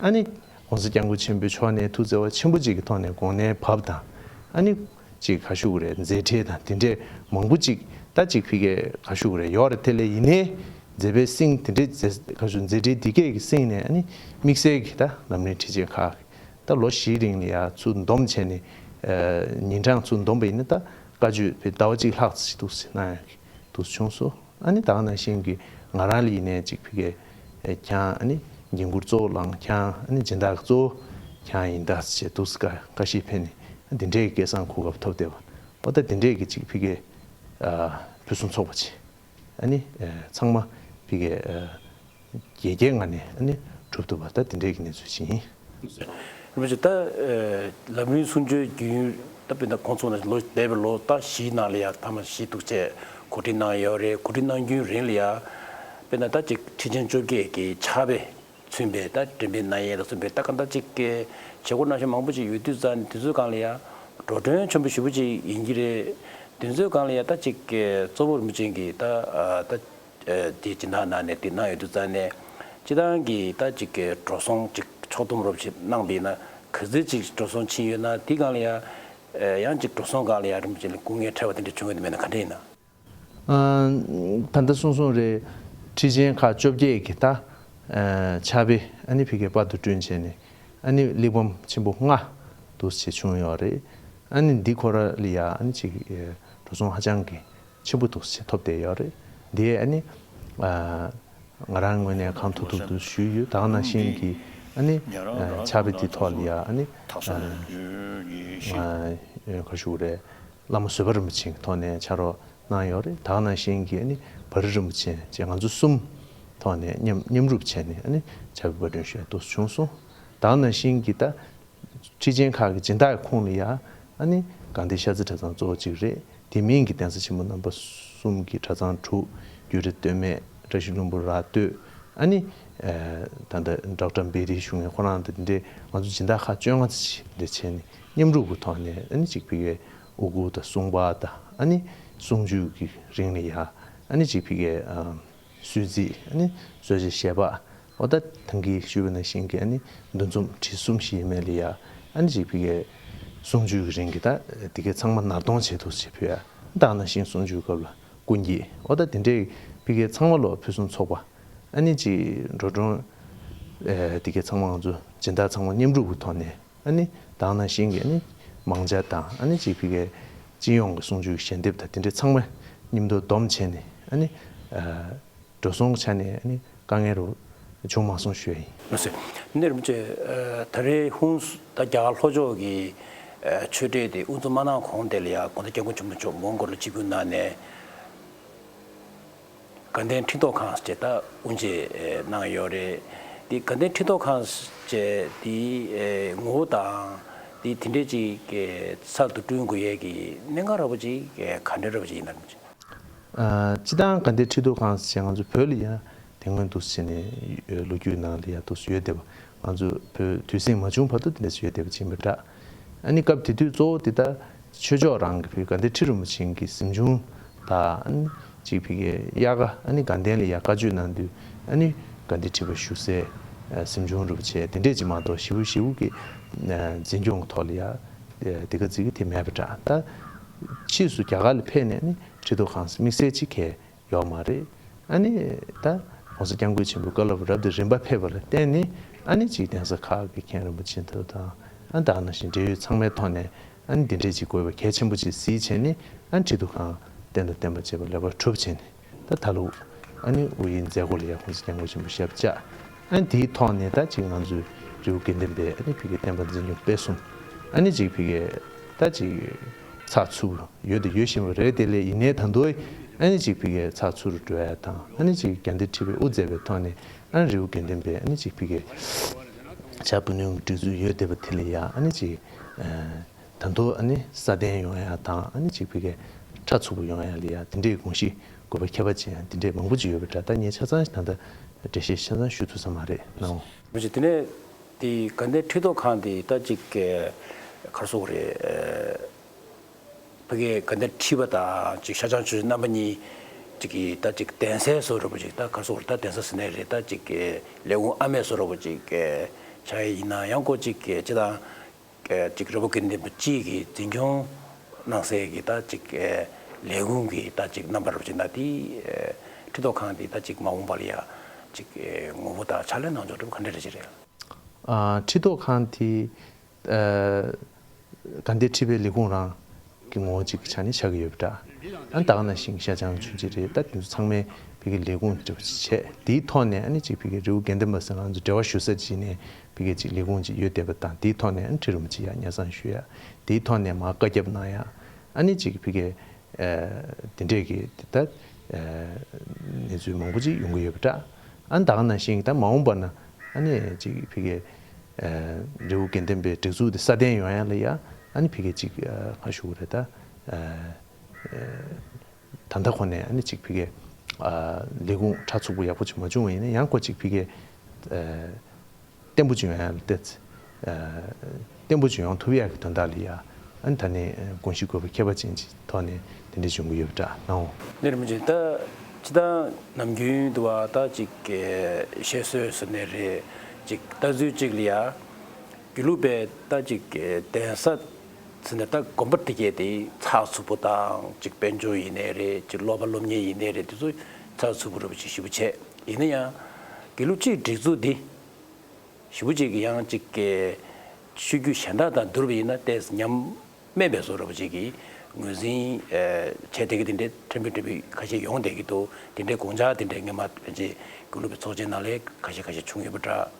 ཨ་ནི་༸གོང་ས་༸སྐྱབས་མགོན་ཆེན་པོའི་ཕྱོགས་ནས་ཐུགས་བརྩེ་བ་ཆེན་པོ་གཅིག་གི་ཐོག་ནས་དགོངས་ནས་བབས་དང་། ཨ་ནི་ཅིག་ག་ཞུ་དགོས་རེད། མཛད་འཕྲིན་དང་དེ་འདྲས་མང་པོ་ཅིག་ད་ཅིག་ཕ་གི་ག་ཞུ་དགོས་རེད། ཡོད་རེད། དེ་ལས་ཡིན་ནའི་མཛད་པའི་སེང་དེ་འདྲས་མཛད་ག་ཞུ་མཛད་འཕྲིན་འདི་གས་ཀྱི་སེང་ནས་ཨ་ནི་དམིགས་བསལ་གྱི་ད་ལམ་རིམ་ཁྲིད་ཆེན་ཁག་ད་ལོ་བཞིའི་རིང་ལ་ཡ་ཚུར་འདོམས་བྱས་ནས་ཉིན་གྲངས་ཚུར་འདོམས་པ་ཡིན་ན་ད་བཀའ་ཆོས་ཕ་གི་ཟླ་བ་གཅིག་ལྷག་ཙམ་ཞིག་འདུག་སེ་གནང་ཡག་གི་འདུག་བྱུང་སོང་། ཨ་ནི་ད་ག་ནང་བཞིན་གྱི་ང་རང་ལ་ཡིན་ནའི་ཅིག་ཕ་གི་ཨེ་ཁྱེད་རང་ཨ་ནི་འགན་འཁུར་གཙོ་བོ་བླངས། ཁྱེད་རང་ཨ་ནི་སྦྱིན་བདག་གཙོ་བོ་ཁྱེད་རང་ཡིན་ད་ཟེར་འདུག་སེ་བཀའ་བཀའ་ཤིས་ཕེབས་ནས་འདི་འདྲའི་སྐལ་བཟང་གོ་སྐབས་ཐོབ་བསྡད་པ། འོ་ད་འདི་འདྲའི་གི་ཅིག་ཕ་གི་ཨ་ཕུན་སུམ་ཚོགས་པ་ཅིག་ཨ་ནི་ཨེ་ཚང་མ་ཕ་གི་ཨ་རྒྱལ་རྒྱལ་ངང་ནས་ཨ་ནི་གྲུབ་ཐུབ་པ་ད་དེ་འདྲའི་གི་གནས་ཚུལ་ཞིག་ཡིན། རིན་པོ་ཆེ་ད་ལམ་རིམ་གསུང་ཆོས་རྒྱུན་ད་དཔེར་ན་གོང་ཚོ་ན་ལོ་འདས་པའི་ལོ་ད་བཞིའི་ནང་ལ་ཡ་ཐ་མ་བཞི་འདུག་བྱས་གོ་སྒྲིག་གནང་ཡོད་རེད། གོ་སྒྲིག་གནང་རྒྱུའི་རིང་ལ་ཡ་དཔེར་ན་ད་ཅིག་ཁྲི་ཆེན་བཅོ་བརྒྱད་ཀྱི་ཕྱག་དཔེ་མཚོན་པའི་ད་འགྲེམས་སྤེལ་གནང་ཡས་ལ་མཚོན་པའི་ད་ག་ད་ཅིག་བྱེད་སྒོ་གནང་ཤོག་མང་པོ་ཅིག་ཡོད་དུས་ཙང་དེ་ཚོའི་སྒང་ལ་ཡ་འགྲོ་གྲོན་ཆེན་པོ་ཞེ་པོ་ཅིག་ཡིན་གྱི་རེད། དེ་ཚོའི་སྒང་ལ་ཡ་ད་ཅིག་གཙོ་བོ་རིན་པོ་ཆེ་གིས་ད་ད། དེ་སྦྱིན་བདག་ནང་ནས་དེ་གནང་ཡོད་དུས་ཙང་ནས་སྤྱི་བཏང་གི་ད་ཅིག་གི་འགྲོ་སོང་ཅིག་ཕྱོགས་བསྡོམས་རོབ་ཅིག་གནང་བ་ཡིན་ན་ག་ཚོད་ཅིག་འགྲོ་སོང་ཕྱིན་ཡོད་ན། དེ་སྒང་ལ་ཡ་ཡང་ཅིག་འགྲོ་སོང་སྒང་ལ་ཡ་རིན་པོ་ཆེ་ལ་སྐུ་ངལ་འཕྲད་པ་དེ་འདྲ་བྱུང་ཡོད་མེད་ན་ག་འདྲ་ཡིན་ན། ཨ་ད་ལྟ་གསུངས་སོང་རེད། ཁྲི་ཆེན་ཁག་བཅོ་བརྒྱད་ཀྱི་ད་ཨ་ཕྱག་དཔེ་ཨ་ནི་ཕ་གིར་པར་དུ་བསྐྲུན་བྱས་ནས་ཨ་ནི་གླེགས་བམ་ཆེན་པོ་ལྔ་འདུག་སེ་བྱུང་ཡོད་རེད། ཨ་ནི་འདི་ཁོ་ར་ལ་ཡ་ཨ་ནི་ཅིག་ཨ་འགྲོ་སོང་ཧ་ཅང་གི་ཆེན་པོ་འདུག་སེ་ཐོབ་བསྡད་ཡོད་རེད། འདི་ཨ་ནི་ཨ་ང་རང་ངོས་ནས་གང་ཐུབ་ཐུབ་ཏུ་ཞུས་ཡོད། ད་ག་ནང་བཞིན་གྱི་ཨ་ནི་ཨ་ཕྱག་དཔེ་འདི་ཐོག་ལ་ཡ་ཨ་ནི་ཨ་ང་ག་ཞུ་དགོས་རེད། བླ་མ་བཟོད་པ་རིན་པོ་ཆེ་གི་ཐོག་ནས་ཕྱག་རོགས་གནང་ཡོད་རེད། ད་ག་ནང་བཞིན་གྱི་ཨ་ནི་བ་རི་རིན་པོ་ཆེ་བཅས་ང་ཚོ་གསུམ་ཐོག་ནས་མཉམ་མཉམ་རུབ་བྱས་ནས་ཨ་ནི་ཕྱག་དཔེ་པར་སྐྲུན་ཞུ་ཡ་འདུག་སེ་བྱུང་སོང་། ད་ག་ནང་བཞིན་གྱི་ད་ཁྲི་ཆེན་ཁག་གི་སྦྱིན་བདག་གི་ཁོངས་ལ་ཡ་ཨ་ནི་དགའ་ལྡན་ཤར་རྩེ་གྲྭ་ཚང་གཙོ་བོ་གཅིག་རེད། དེ་མིན་གྱི་གདན་ས་ཆེན་པོ་རྣམ་པ་གསུམ་གྱི་གྲྭ་ཚང་དྲུག་རྒྱུད་གྲྭ་སྟོད་སྨད་བཀྲ་ཤིས་ལྷུན་པོ་ར་སྟོད། ཨ་ནི་ཨ་ད་ལྟ་ཌོག་ཊར་བེ་རི་ཞུ་མཁན་ཁོ་རང་དང་དེ་འདྲའི་ང་ཚོ་སྦྱིན་བདག་ཁག་བཅོ་ལྔ་ཙམ་ཞིག་འདིར་བྱས་ནས་མཉམ་རུབ་ཀྱི་ཐོག་ནས་ཨ་ནི་གཅིག་ཕ་གིའི་དབུ་སྐུ་དང་གསུང་པར་དང་ཨ་ནི་གསུང་ཆོས་ཀྱི་རིང་ལ་ཡ་ཨ་ནི་གཅིག་ཕ་གིའི་ཨ་གསོལ་ཚིགས། ཨ་ནི་གསོལ་ཇ་བཞེས་པ། འོ་ད་ད་གིན་ཞུས་པ་ནང་བཞིན་གྱི་ཨ་ནི་འདུ་འཛོམས་ཁྲི་གསུམ་བཞི་ཡས་མས་ལ་ཡ་ཨ་ནི་གཅིག་ཕ་གིའི་གསུང་ཆོས་ཀྱི་རིང་གི་ད་དེ་གའི་ཚང་མ་ནར་གཏོང་བྱེད་དུ་བྱེད་ཕུལ་ཡ། ད་ག་ནང་བཞིན་གསུང་ཆོས་སྐབས་ལ་སྐུ་འགྱེད། འོ་ད་དེ་འདྲའི་ཕ་གིའི་ཚང་མ་ལོ་ཕུན་སུམ་ཚོགས་པ། ཨ་ནི་གཅིག་འགྲོ་གྲོན་ཨེ་དེ་གའི་ཚང་མ་ང་ཚོ་སྦྱིན་བདག་ཚང་མ་མཉམ་རུབ་ཀྱི་ཐོག་ནས་ཨ་ནི་ད་ག་ནང་བཞིན་གྱི་ཨ་ནི་མང་ཇ་དང་ཨ་ནི་གཅིག་ཕ་གིའི་སྤྱི་ཡོངས་ཀྱི་གསུང་ཆོས་ཀྱི་ཞལ་འདེབས་དང་དེ་འདྲའི་ཚང་མ་མཉམ་དུ་བསྡོམས་བྱས་ནས་ཨ་ནི་ཨ་འགྲོ་སོང་གི་ཆ་ནས་ཨ་ནི་དཀའ་ངལ་རུ་བྱུང་མ་སོང་ཞུ་ཡ་ཡིན། ལགས་སོ། ནས་རིན་པོ་ཆེ་ཨ་ད་རེས་ཧུན་སུར་ད་རྒྱ་གར་ལྷོ་ཕྱོགས་ཀྱི་ཨ་ཆོས་གྲྭ་དེ་དབུ་འཛུགས་མ་གནང་གོང་དེ་ལ་ཡ་༸གོང་ས་༸སྐྱབས་མགོན་ཆེན་པོ་མཆོག་མོན་གྷོ་ལ་ཆིབས་བསྒྱུར་གནང་ནས། དགའ་ལྡན་ཁྲི་ཐོག་ཁང་ཟེར་ད་དབུ་འབྱེད་གནང་ཡོད་རེད། དེ་དགའ་ལྡན་ཁྲི་ཐོག་ཁང་ཟེར་དེའི་ངོ་བོ་དང་དེ་དེ་འདྲས་ཅིག་གསར་དུ་བསྐྲུན་དགོས་ཡས་ཀྱི་གནད་འགག་ར་བ་ཅིག་ག་འདྲ་ར་བ་ཅིག་ཡིན་ན་རེད། སྤྱི་བཏང་དགའ་ལྡན་ཁྲི་ཐོག་ཁང་ཟེར་ང་ཚོ་བོད་ལ་ཡང་དེ་སྔོན་དུ་བྱས་ནས་ལོ་རྒྱུས་ནང་ལ་ཡང་དུ་ཡོད་བསྡད་པ། ང་ཚོ་བོད་དུས་ཟིང་མ་བྱུང་བར་དུ་དེ་འདྲས་ཡོད་བསྡད་པ་ཅིག་མི་འདྲ། ཨ་ནི་སྐབས་དེ་དུས་གཙོ་བོ་དེ་ད་ཆོས་ཕྱོགས་རང་གི་བོད་དགའ་ལྡན་ཁྲི་རིན་པོ་ཆེ་གི་གཟིམ་ཆུང་དང་ཨ་ནི་གཅིག་ཕ་གིའི་དབྱར་ཁ་ཨ་ནི་དགའ་ལྡན་ལ་ཡ་བཀའ་ཆོས་གནང་དུས་ཨ་ནི་དགའ་ལྡན་ཁྲི་པ་བཞུགས་སའི་གཟིམ་ཆུང་རིན་པོ་ཆེ་དེ་འདྲས་ཅིག་མ་གཏོགས་ཞེ་པོ་ཞེ་པོ་གི་འཛིན་སྐྱོང་གི་ཐོག་ལ་ཡ་དེ་ག་ཅིག་གི་དེ་མེད་པ་འདྲ། ད་ ཕྱིས་སུ་རྒྱ་གར་ལ་ཕེབས་ནས་ནི་ཁྲི་ཐོག་ཁང་དམིགས་བསལ་ཅིག་གས་ཡོད་མ་རེད། ཨ་ནི་ད་༸གོང་ས་༸སྐྱབས་མགོན་ཆེན་པོའི་བཀའ་སློབ་རབ་དང་རིམ་པ་ཕེབས་པ་ལ་བརྟེན་ནས་ཨ་ནི་ཅིག་གདན་ས་ཁག་གི་མཁན་རིན་པོ་ཆེ་དེ་དང་ཨ་ནི་ད་ག་ནང་བཞིན་འབྲེལ་ཡོད་ཚང་མའི་ཐོག་ནས་ཨ་ནི་འདི་འདྲས་ཅིག་དགོས་པ་གལ་ཆེན་པོ་ཅིག་གཟིགས་བྱས་ནས་ཨ་ནི་ཁྲི་ཐོག་ཁང་རྟེན་དང་བརྟེན་པ་བཅས་པ་ལེགས་པར་གྲུབ་བྱས་ནས། ད་ད་ལོ་ཨ་ནི་དབུ་ཡི་མཛད་སྒོ་ལ་ཡང་༸གོང་ས་༸སྐྱབས་མགོན་ཆེན་པོ་ཞབས་བཅགས། ཨ་ནི་དེའི་ཐོག་ནས་ད་ཅིག་ང་ཚོའི་རི་བོ་དགེ་ལྡན་པའི་ཨ་ནི་ཕ་གིའི་བསྟན་པ་འཛིན་སྐྱོང་སྤེལ་གསུམ་ཨ་ནི་ཅིག་ཕ་གིའི་ད་ཅིག་ཚགས་ཚུད་པོ་ཡོད་དང་ཡོད་བཞིན་པ་རེད། དེ་ལས་ཡིན་ནའི་ད་དུང་ཨ་ནི་ཅིག་ཕ་གིའི་ཚགས་ཚུད་རུ་འགྲོ་ཡ་དང་ཨ་ནི་ཅིག་རྒྱ་འདིར་ཁྲི་པའི་དབུ་མཛད་པའི་ཐོག་ནས་ཨ་ནི་རི་བོ་དགེ་ལྡན་པའི་ཨ་ནི་ཅིག་ཕ་གིའི་བྱ་བུ་ནུའི་སྒྲིག་འཛུགས་ཡོད་བསྡད་པ་དེ་ལ་ཡང་ཨ་ནི་ཅིག་ད་དུང་ཨ་ནི་སྲ་བརྟན་ཡོང་ཡ་དང་ཨ་ནི་ཅིག་ཕ་གིའི་ཕྲ་ཚུགས་པོ་ཡོང་ཡ་ལ་ཡ་དེ་འདྲའི་དགོངས་གཞི་དགོས་པ་ཁྱད་པར་ཅན་ཡང་དེ་འདྲའི་མང་པོ་ཅིག་ཡོད་པ་འདྲ། ད་ངས་ཆ་ཚང་ད་ལྟ་འགྲེལ་བཤད་ཆ་ཚང་ཞུ་ཐུབ་ས་མ་རེད་ནའོ། མི་ཅིག་དེ་ནས་དེ་དགའ་ལྡན་ཁྲི་ཐོག་ཁང་དེ་ད་ཅིག་ག་རེ་ཟེར་དགོས་རེད། ཕ་གིའི་དགའ་ལྡན་ཁྲི་པ་དང་ཅིག་ཤར་བྱང་ཆུ་བཞི་རྣམ་པ་གཉིས་ཅིག་གི་ད་ཅིག་གདན་སའི་བཟོ་འདྲ་པོ་ཅིག་ད་ག་རེ་ཟེར་དགོས་རེད། ད་གདན་ས་ཟེར་ནའི་རེད། ད་ཅིག་ལས་ཁུངས་ཨ་མའི་བཟོ་འདྲ་པོ་ཅིག་ཆགས་ཡ་ཡིན་ན་ཡང་ཁོ་ཅིག་སྤྱིར་བཏང་ཅིག་རི་བོ་དགེ་ལྡན་པ་སྤྱི་གི་འཛིན་སྐྱོང་གནང་སའི་གི་ད་ཅིག་ལས་ཁུངས་ཀྱི་ད་ཅིག་རྣམ་པ་རུ་ཅིག་ན་དེ་ཁྲི་ཐོག་ཁང་དེ་ད་ཅིག་མ་འོངས་པ་ལ་ཡ་ཅིག་ངོ་བོ་དང་ཕྱག་ལས་གནང་ཕྱོགས་འདྲ་པོ་ག་འདྲ་རེ་ཅིག་རེད། ཨ། ཁྲི་ཐོག་ཁང་དེ་ཨ་དགའ་ལྡན་ཁྲི་པའི་ལས་ཁུངས་རང་གི་ངོ་བོ་ཅིག་ཆ་ནས་ཆགས་ཀྱི་ཡོད་པ་འདྲ། ཨ་ནི་ད་ག་ནང་བཞིན་ཤར་བྱང་ཆུ་བཞི་རེད། ད་དེ་ཚོ་ཚང་མས་ཕ་གིའི་ལས་ཁུངས་འདྲ་པོ་ཅིག་བྱས། དེའི་ཐོག་ནས་ཨ་ནི་ཅིག་ཕ་གིའི་རི་བོ་དགེ་ལྡན་པ་ཟེར་ང་ཚོ་འབྲེལ་བ་ཞུ་ས་ཅིག་ནས་ཕ་གིའི་ཅིག་ལས་ཁུངས་ཅིག་ཡོད་བསྡད་པ་དང་། དེའི་ཐོག་ནས་ཨ་ནི་ཁྲི་རིན་པོ་ཆེ་ཡར་སྙན་སེང་ཞུ་ཡ། དེའི་ཐོག་ནས་མར་བཀའ་ཁྱབ་གནང་ཡ། ཨ་ནི་ཅིག་ཕ་གིའི་ཨ་དེ་འདྲས་ཀྱི་དེ་ལྟར་ཨ་གནས་ཚུལ་མང་པོ་ཅིག་ཡོང་གི་ཡོད་པ་འདྲ། ཨ་ནི་ད་ག་ནང་བཞིན་ད་མ་འོངས་པ་ན་ཨ་ནི་ཅིག་ཕ་གིའི་ཨ་རི་བོ་དགེ་ལྡན་པའི་སྒྲིག་འཛུགས་དེ་སྲ་བརྟན་ཡོང་ཡ་ལ་ཡ་ཨ་ནི་ཕ་གིའི་ཅིག་ཨ་ག་རེ་ཞུ་དགོས་རེད། ད་ཨ་ད་ལྟ་ཁོ་ནས་ཨ་ནི་ཅིག་ཕ་གིའི་ཨ་ལས་ཁུངས་ཕྲ་ཚུགས་པོ་ཡག་པོ་ཅིག་མ་བྱུང་བ་ཡིན་ན་ཡང་ཁོ་ཅིག་ཕ་གིའི་ཨ་བརྟན་པོ་ཅིག་ཡོང་ཡ་ལ་བལྟས་ཚེ། ཨ་བརྟན་པོ་ཅིག་ཡོང་ཐུབ་ཡ་གི་དོན་དག་ལ་ཡ་ཨ་ནི་ད་ནི་དགོངས་གཞི་དགོས་པ་ཁྱད་པར་ཅན་ཅིག་ཐོག་ནས་དེ་འདྲ་བྱུང་གི་ཡོད་པ་འདྲ་ནའོ། གནས་རིན་པོ་ཆེ། ད་སྤྱིར་བཏང་ནམ་རྒྱུན་དུ་བ་ད་ཅིག་གི་བཤད་སྲོལ་ཟེར་ནའི་རེད། ཅིག་ལྟ་ཚུལ་ཅིག་ལ་ཡ་དགེ་ལུགས་པའི་ད་ཅིག་གི་གདན་ས་ཟེར་ནས་ད་དགོན་པ་དེ་གས་དེ་ཚགས་ཚུད་པོ་དང་ཅིག་དཔལ་འབྱོར་ཡིན་ནའི་རེད། ཅིག་སློབ་པ་སློབ་གཉེར་ཡིན་ནའི་རེད། དེ་ཚོ་ཚགས་ཚུད་པོ་འདྲ་པོ་ཅིག་ཞེ་པོ་བྱས། ཡིན་ན་ཡང་དགེ་ལུགས་སྤྱིའི་སྒྲིག་འཛུགས་འདི་ཞེ་པོ་ཅིག་གི་ཡང་ཅིག་གི་ཆོས་བརྒྱུད་གཞན་དག་དང་བསྡུར་བ་ཡིན་ན་ཏོག་ཙམ་ཉམས་དམས་པའི་བཟོ་འདྲ་པོ་ཅིག་གི་ངོས་འཛིན་ཨ་བྱས་བསྡད་ཀྱི་དེ་འདྲའི་ཕྲན་བུ་ཕྲན་བུ་ཁ་ཤས་ཡོང་བསྡད་ཀྱི་འདུག་དེ་འདྲའི་དགོངས་འཆར་དེ་འདྲའི་སྔོན་མ་ཕན་ཆད་དགེ་ལུགས་པའི་ཚོགས་ཆེན་ནང་ལ་ཁ་ཤས་ཁ་ཤས་བྱུང་ཡོད་པ་འདྲ།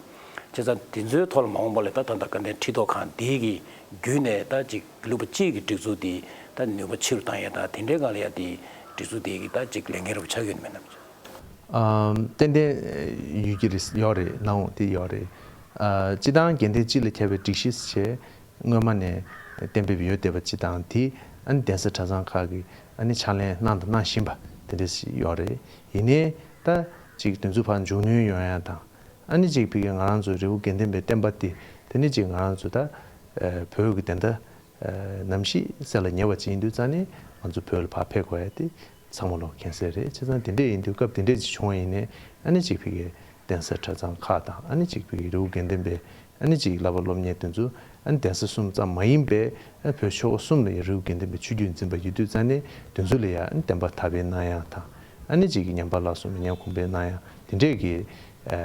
བྱས་ཙང་དེ་ཚོའི་ཐོག་ལ་མ་འོངས་པ་ལ་ད་ད་ལྟ་དགའ་ལྡན་ཁྲི་ཐོག་ཁང་འདི་གི་བརྒྱུད་ནས་ད་ཅིག་དགེ་ལུགས་པ་སྤྱི་གི་སྒྲིག་འཛུགས་འདི་ད་ནུས་པ་ཆེ་རུ་བཏང་ཡ་དང་དེ་འདྲའི་སྒང་ལ་ཡ་དེ་སྒྲིག་འཛུགས་འདི་གི་ད་ཅིག་ལས་འགན་རུ་ཆགས་ཡོད་མེད་ན། ཨམ། ཏན་ཏན་ཡོད་ཀྱི་རེད། ཡོད་རེད་ནའོ། དེ་ཡོད་རེད། ཨ། སྤྱིར་བཏང་དགེ་ལྡན་སྤྱི་ལ་ཁྱབ་པའི་སྒྲིག་གཞི་ཞེས་སྔོན་མ་ནས་གཏན་འབེབས་ཡོད་བསྡད་པ་སྤྱི་དང་དེ་ཨ་ནི་གདན་ས་གྲྭ་ཚང་ཁག་གིས་ཨ་ནི་ཕྱག་ལེན་གནང་དང་གནང་བཞིན་པ་དེ་འདྲ་ཞིག་ཡོད་རེད། ཡིན་ནའི་ད་ཅིག་དེ་ཚོ་ཕར་མཇུག་སྣོན་ཡོང་ཡ་དང་ཨ་ནི་ཅིག་ཕ་གི་ང་རང་ཚོ་རི་བོ་དགེ་ལྡན་པའི་བསྟན་པ་དེ་དེ་ནི་ཅིག་ང་རང་ཚོ་ད་བོད་ཀྱི་བདེན་མཐའ་ནམ་ཞིག་གསལ་ལ་ཉེ་བ་ཅིག་ཡིན་དུས་ཙང་ནས་ང་ཚོ་བོད་ལ་ཕར་ཕེབས་དགོས་ཡ་དེ་ཚང་མ་ལོ་མཁྱེན་གསལ་རེད། བྱས་ཙང་དེ་འདྲས་ཡིན་དུས་སྐབས་དེ་འདྲས་ཅིག་བྱུང་བ་ཡིན་ནའི་ཨ་ནི་ཅིག་ཕ་གིའི་གདན་ས་གྲྭ་ཚང་ཁག་དང་ཨ་ནི་ཅིག་ཕ་གིའི་རི་བོ་དགེ་ལྡན་པའི་ཨ་ནི་ཅིག་བསླབ་པ་སློབ་གཉེར་དེ་ཚོ་ཨ་ནི་གདན་ས་གསུམ་ཙམ་མ་ཡིན་པའི་ཨ་བོད་ཆོལ་ཁ་གསུམ་ལ་ཡང་རི་བོ་དགེ་ལྡན་པའི་ཆོས་བརྒྱུད་འཛིན་པ་ཡོད་དུས་ཙང་ནས་དེ་ཚོ་ལ་ཡང་ཨ་ནི་བསྟན་པ་དར་སྤེལ་གནང་ཡ་དང་ཨ་ནི་ཅིག་གི་ཉམས་པ་སླར་གསོ་མི་ཉམས་གོང་འཕེལ་གནང་ཡ་དེ་འདྲས་ཀྱི་ཨ་